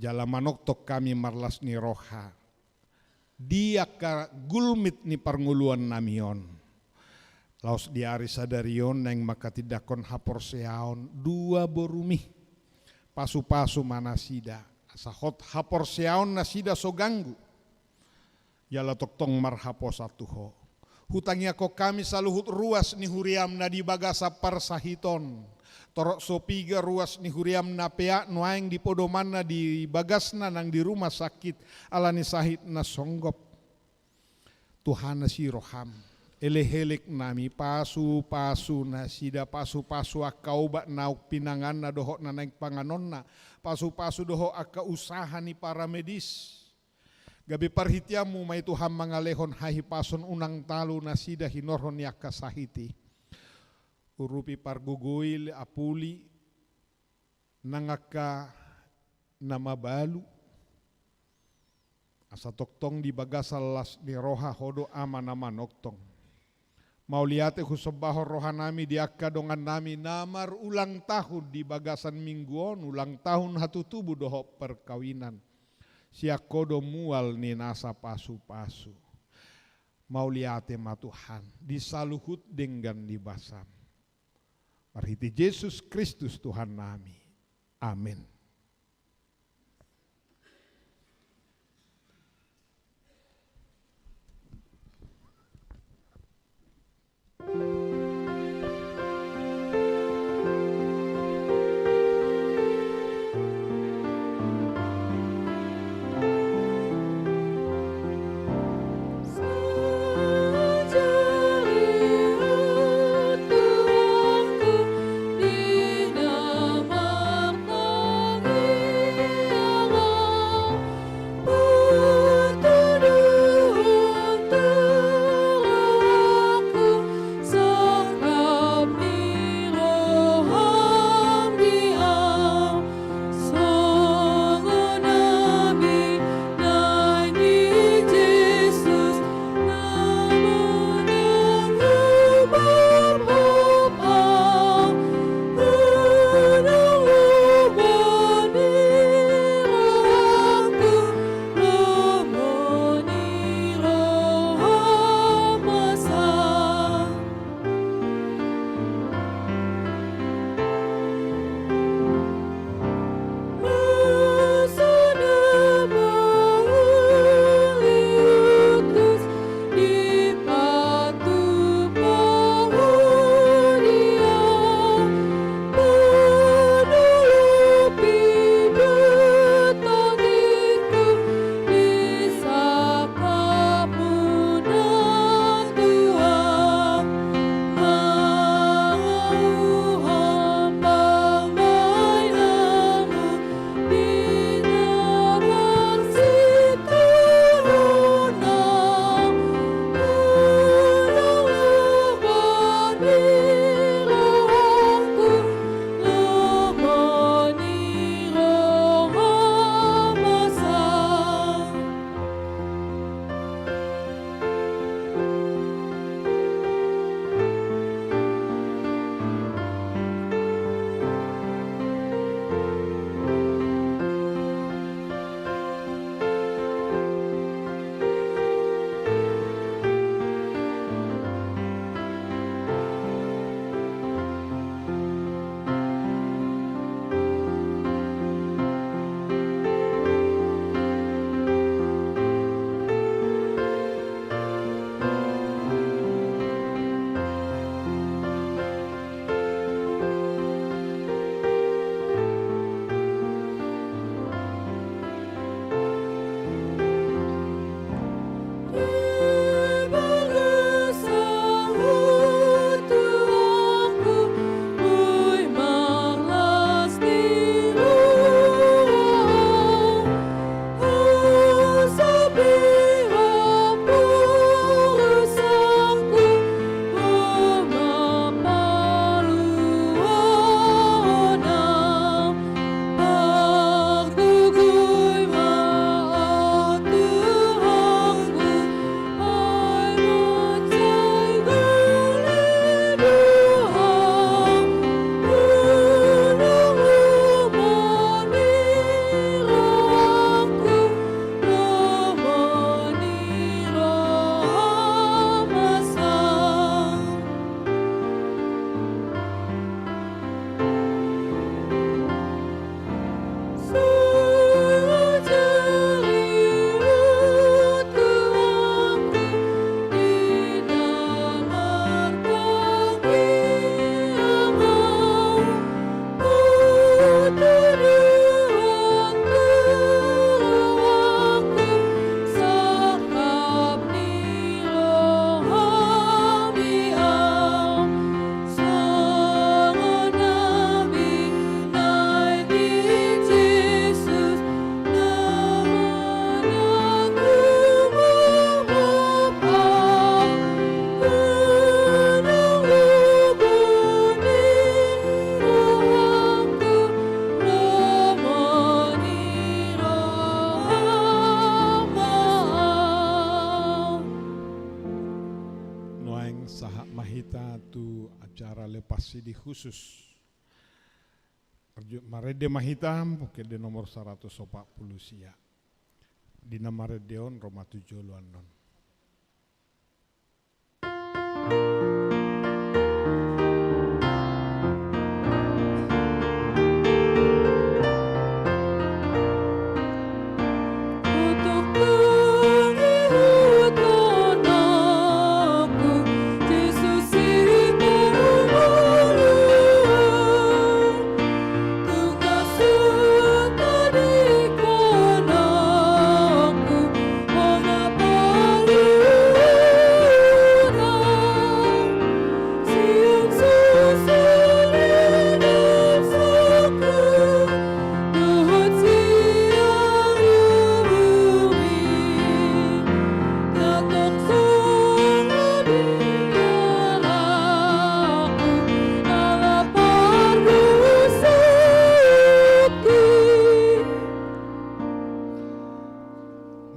jala manongtong hami marlas ni roha di angka gulmit ni parngoluannami on. Laos di ari sadari on naeng manghatindanghon haporseaon dua boruMi. Pasupasu ma nasida, asa hot haporseaon nasida so ganggu. Jala tongtong marhaposan tu Ho. Hutangiangkon hami saluhut ruas ni huriaM na di bagasan parsahiton. Torop so piga ruas ni huriaM na peak nuaeng di podomanna, di bagasna nang di rumah sakit ala ni sahit na songgop. Tuhan, asi rohaM. Elek-eleknami, pasupasu nasida, pasupasu angka obat naung pinanganna dohot na naeng panganonna, pasupasu dohot angka usaha ni paramedis. Gabe parhiteanMu ma i Tuhan mangalehon hahipason, unang talu nasida hinorhon ni angka sahit i. Urupi, pargogoi, apuli nang angka na mabalu. Asa tongtong di bagasan las ni roha Ho do Ama na manongtong. Mauliate husombahon rohanami di angka dongannami na marulang tahun di bagasan minggu on, ulang tahun hatutubu dohot parkawinan. Sian Ho do mual ni nasa pasupasu. Mauliate ma Tuhan di saluhut denggan ni basaM. Marhite Jesus Kristus Tuhannami. Amen. Lepas sidi khusus. Marende ma hita, mungkin di nomor saratus opat pulu sia. Di na marende on ro ma tu jolo annon.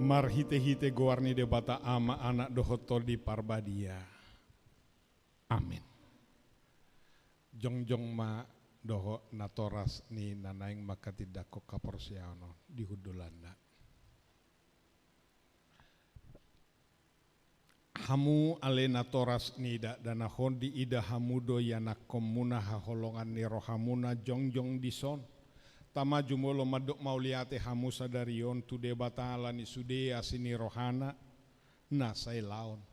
Marhite-hite goar ni Debata Ama, Anak dohot Tondi Parbadia. Amen. Jongjong ma dohot natoras ni na naeng manghatindanghon haporseaon on di hundulanna. Hamu ale natoras ni dakdanak on, diida hamu do ianakkonmuna haholongan ni rohamuna jongjong dison. Tama, jumolo mandok mauliate hamu sadari on tu Debata ala ni sude asi ni rohana na sai laon.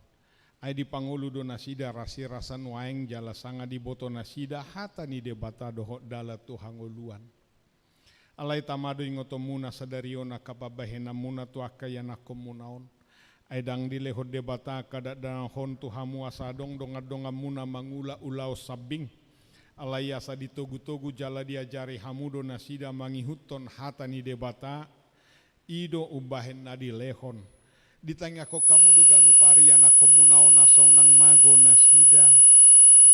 Ai dipangolu do nasida rasirasa nuaeng jala sanga diboto nasida hata ni Debata dohot dalan tu hangoluan. Alai tama do ingotonmuna sadari on angka pambahenanmuna tu angka ianakkonmuna on. Ai ndang dilehon Debata angka dakdanak on tu hamu asa adong dongan-donganmuna mangula ulaon sambing. Alai asa ditogu-togu jala diajari hamu do nasida mangihuthon hata ni Debata, i do umbahen na dilehon. Ditangiangkon hamu do ganup ari ianakkonmuna on asa unang mago nasida.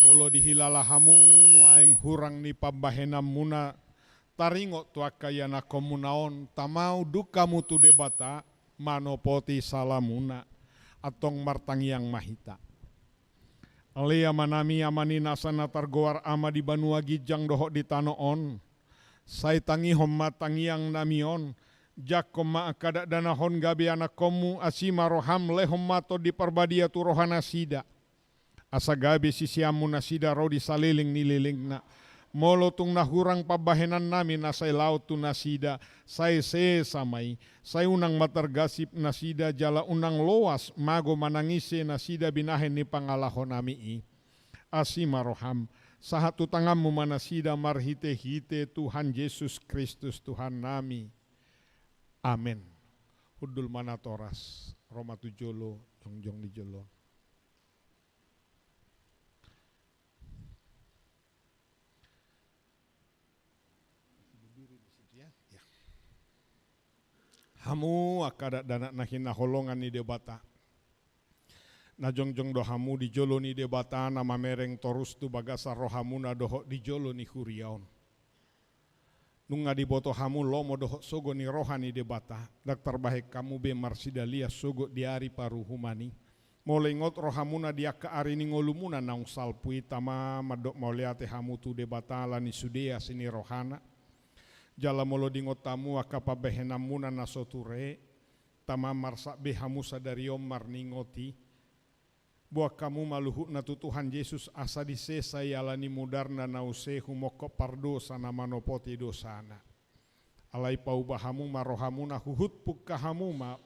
Molo dihilala hamu nuaeng hurang ni pambahenanmuna taringot tu angka ianakkonmuna on, tama, unduk hamu tu Debata manopoti salamuna. Antong martangiang ma hita. Ale Amanami, Ama ni nasa na targoar Ama di banua ginjang dohot di tano on, sai tangihon ma tangiangnami on, jangkon ma angka dakdanak on gabe anakkonmu, asi ma roham, lehon ma Tondi Parbadia tu rohanasida. Asa gabe siseanmu nasida ro di saleleng ni lelengna. Molo tung na hurang pambahenannami na sai laon tu nasida, sai sesa ma i, sai unang ma targasip nasida jala unang loas mago manang ise nasida binahen ni pangalahonami i. Asi ma roham, sahat tu tanganmu ma nasida marhite-hite Tuhan Jesus Kristus Tuhannami. Amen. Hundul ma natoras, ro ma tu jolo, jongjong di jolo. Hamu angka dakdanak na hinaholongan ni Debata, na jongjong do hamu di jolo ni Debata na mamereng torus tu bagasan rohamuna dohot di jolo ni huria on. Nunga diboto hamu lomo dohot sogo ni roha ni Debata, ndang tarbahen hamu be marsidalian sogot di ari paruhuman i. Molo ingot rohamuna di angka ari ni ngolumuna naung salpu i, tama mandok mauliate hamu tu Debata ala ni sude asi ni rohana. Jala molo diingot hamu angka pambahenanmuna na so ture, tama marsak be hamu sadari on marningot i. Boan hamu ma luhutna tu Tuhan Jesus asa disesa i ala ni mudarna na use humongkop pardosa na manopoti dosana. Alai pauba hamu ma rohamuna huhut pungka hamu ma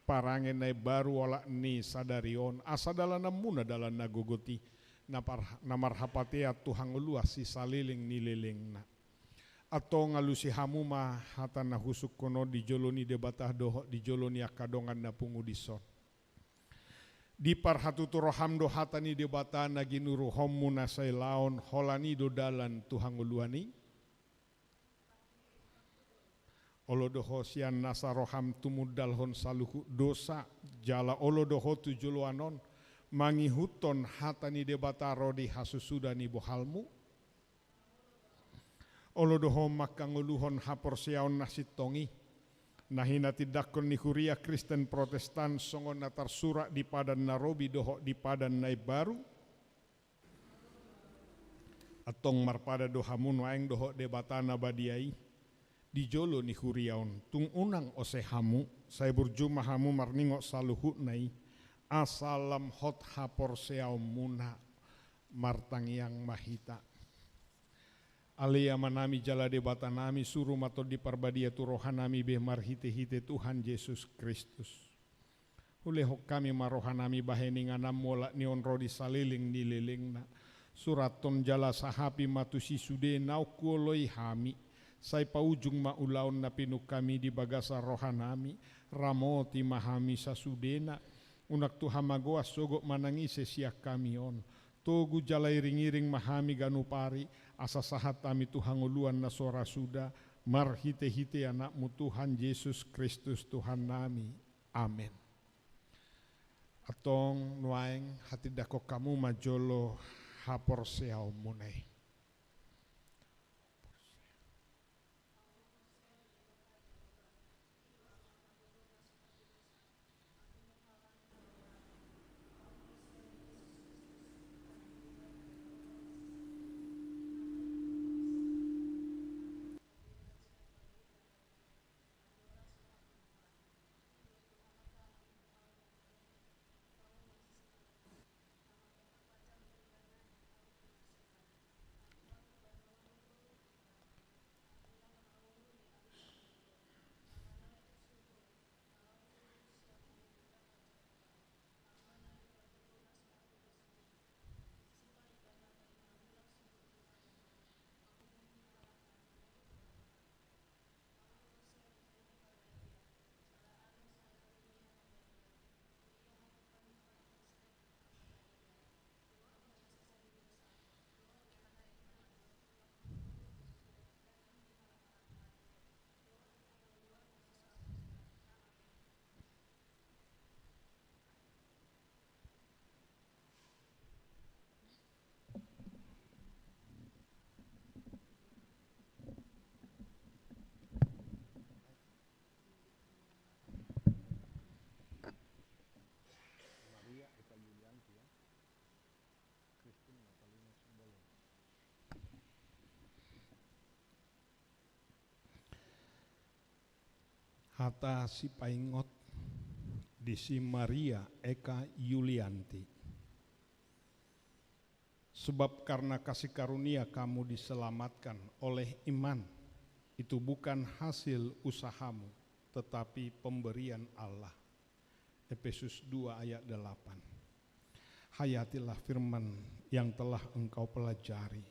parange na imbaru olat ni sadari on, asa dalananmuna dalan na gogot i, na par-, na marhapatean tu hangoluan sisaleleng ni lelengna. Antong alusi hamu ma hata na husungkun on di jolo ni Debata dohot di jolo ni angka dongan na pungu dison. Diparhatutu roham do hata ni Debata na ginuruhonmu na sai laon, holan i do dalan tu hangoluan i. Olo do ho sian nasa roham tumundalhon saluhut dosa, jala olo do ho tu joloan on mangihuthon hata ni Debata ro di hasusuda ni bohalmu. Olo do ho manghangoluhon haporseaon na sintong i, na hinatindangkon ni Huria Kristen Protestan songon na tarsurat di Padan na Robi dohot di Padan na Imbaru. Antong marpadan do hamu nuaeng dohot Debata na badia i di jolo ni huria on. Tung unang ose hamu, sai burju ma hamu marningot saluhutna i, asa lam hot haporseaonmuna. Martangiang ma hita. Ale Amanami jala Debatanami, suru ma Tondi Parbadia tu rohanami be marhitehite Tuhan Jesus Kristus. Hulehon hami ma rohanami bahen ingananmu olat ni on ro di saleleng ni lelengna. Surathon jala sahapi ma tusi sude naung huoloi hami. Sai paujung ma ulaon na pinungka-Mi di bagasan rohanami. Ramoti ma hami sasudena. Unang tu hamagoan sogot manang ise sian hami on. Togu jala iring-iring ma hami ganup ari, asa sahat hami tu hangoluan na so ra suda, marhite-hite Anakmu Tuhan Jesus Kristus Tuhannami. Amen. Antong nuaeng hatindangkon hamu ma jolo haporseaonmuna i. Hata sipaingot di si Maria Eka Yulianti. Sebab karena kasih karunia kamu diselamatkan oleh iman. Itu bukan hasil usahamu, tetapi pemberian Allah. Efesus dua ayat delapan. Hayatilah firman yang telah engkau pelajari,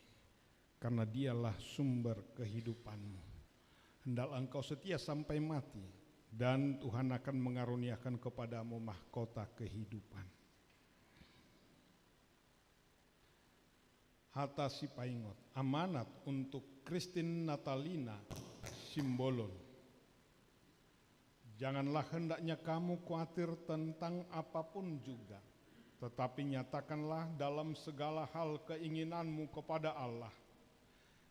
karena Dialah sumber kehidupanmu. Hendaklah engkau setia sampai mati, dan Tuhan akan mengaruniakan kepadamu mahkota kehidupan. Hata sipaingot, amanat untuk Christine Natalina Simbolon. Janganlah hendaknya kamu khawatir tentang apapun juga, tetapi nyatakanlah dalam segala hal keinginanmu kepada Allah,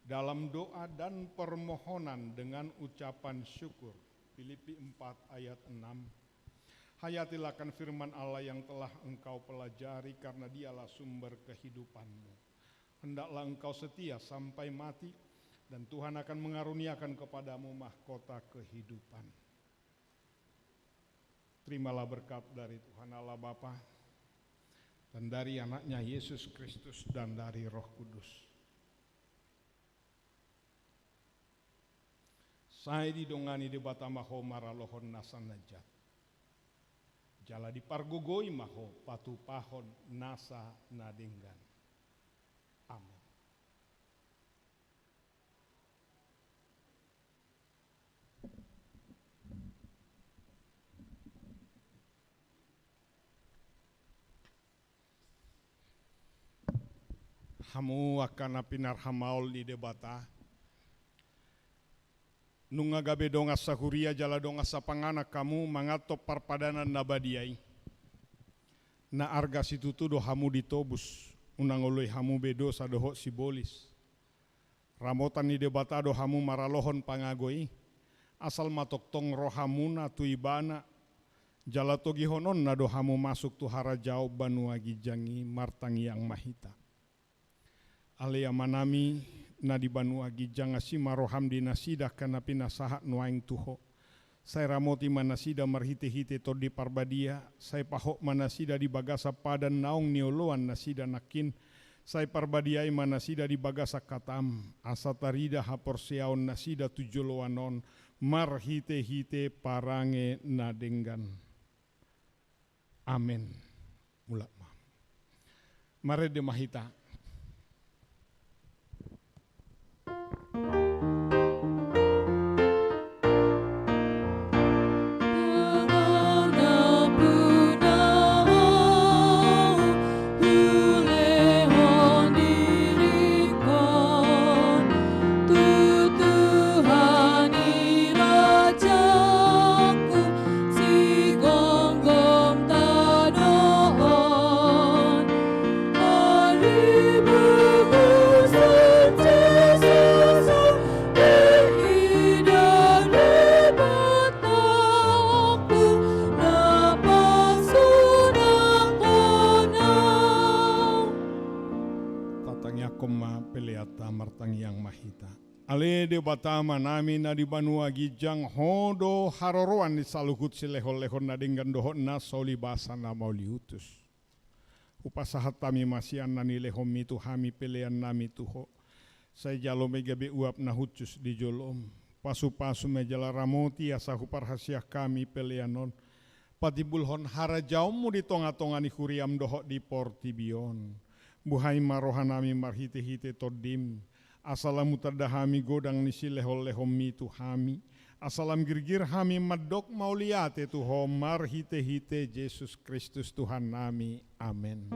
dalam doa dan permohonan dengan ucapan syukur. Filipi empat ayat enam. Hayatilah akan firman Allah yang telah engkau pelajari, karena Dialah sumber kehidupanmu. Hendaklah engkau setia sampai mati, dan Tuhan akan mengaruniakan kepadamu mahkota kehidupan. Terimalah berkat dari Tuhan Allah Bapa, dan dari Anaknya Yesus Kristus, dan dari Roh Kudus. Sai didongani Debata ma ho maralohon nasa na jat. Jala dipargogoi ma ho patupahon nasa na denggan. Amen. Hamu angka na pinarhamaol ni Debata, nunga gabe dongan sahuria jala dongan sapanganan hamu manganhon parpadanan na badia i. Na arga situtu do hamu ditobus, unang oloi hamu be dosa dohot sibolis. Ramotan ni Debata do hamu maralohon pangago i, asal ma tongtong rohamuna tu Ibana, jala togihononna do hamu masuk tu harajaon banua ginjang i. Martangiang ma hita. Ale Amanami na di banua ginjang, asi ma roham di nasida angka na pinasahat nuaeng tu Ho. Sai ramoti ma nasida marhite-hite Tondi Parbadia, sai pahot ma nasida di bagasan padan naung nioloan nasida nangkin, sai parbadiai ma nasida di bagasan hatam, asa tarida haporseaon nasida tu joloan on, marhite-hite parange na denggan. Amen. Mulak ma. Marende ma hita. Tatangiangkon ma peleanta, martangiang ma hita. Ale Debata Amanami na di banua ginjang, Ho do haroroan ni saluhut silehon-lehon na denggan dohot na so ulibasa na mauliutus. Hupasahat hami ma sian na nilehonMi tu hami peleannami tu Ho. Sai jalo ma i gabe uap na hushus di joloM. Pasu-pasu ma i jala ramoti asa huparhasian hami pelean on patimbulhon harajaonMu di tonga-tonga ni huriaM dohot di portibi on. Buhai ma rohanami marhite-hite TondiM, asa lam hutanda hami godang ni silehon-lehonMi tu hami, asa lam girgir hami mandok mauliate tu Ho marhite-hite Jesus Kristus Tuhannami. Amen.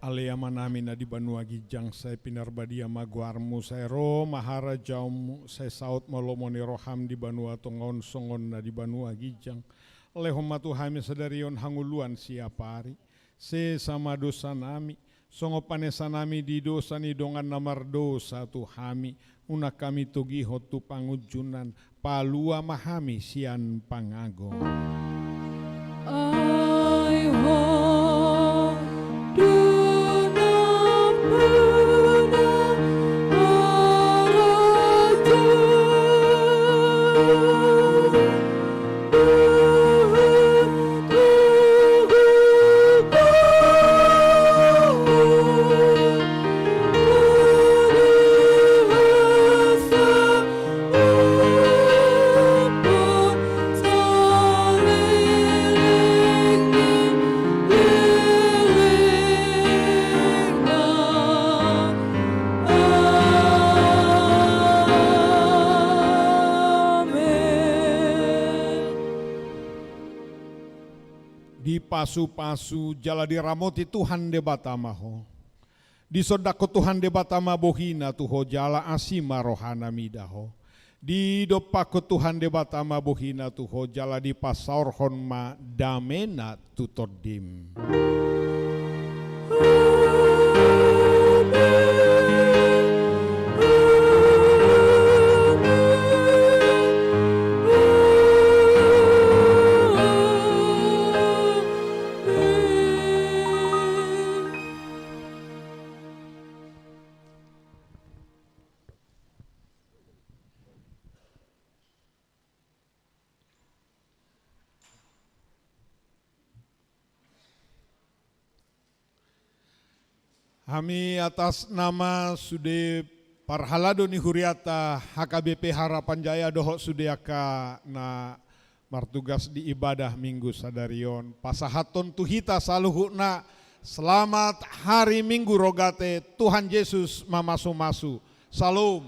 Ale Amanami na di banua ginjang, sai pinarbadia ma goarMu, sai ro ma harajaonMu, sai saut ma lomo ni rohaM di banua tonga on songon na di banua ginjang. Lehon ma tu hami sadari on hangoluan siapari. Sesa ma dosanami, songon panesanami di dosa ni dongan na mardosa tu hami, unang hami togihon tu pangunjunan, palua ma hami sian pangago. Ai Ho do nampuna harajaon. Amen. Dipasu-pasu jala diramoti Tuhan Debata ma ho. Disondangkon Tuhan Debata ma bohina tu ho jala asi ma rohana mida ho. Didompakkon Tuhan Debata ma bohina tu ho jala dipasaorhon ma damena tu tondim. Hami atas nama sude parhalado ni huriata H K B P Harapan Jaya dohot sude angka na martugas di ibadah Minggu sadari on, pasahathon tu hita saluhutna, selamat hari Minggu Rogate, Tuhan Jesus mamasu-masu. Salom.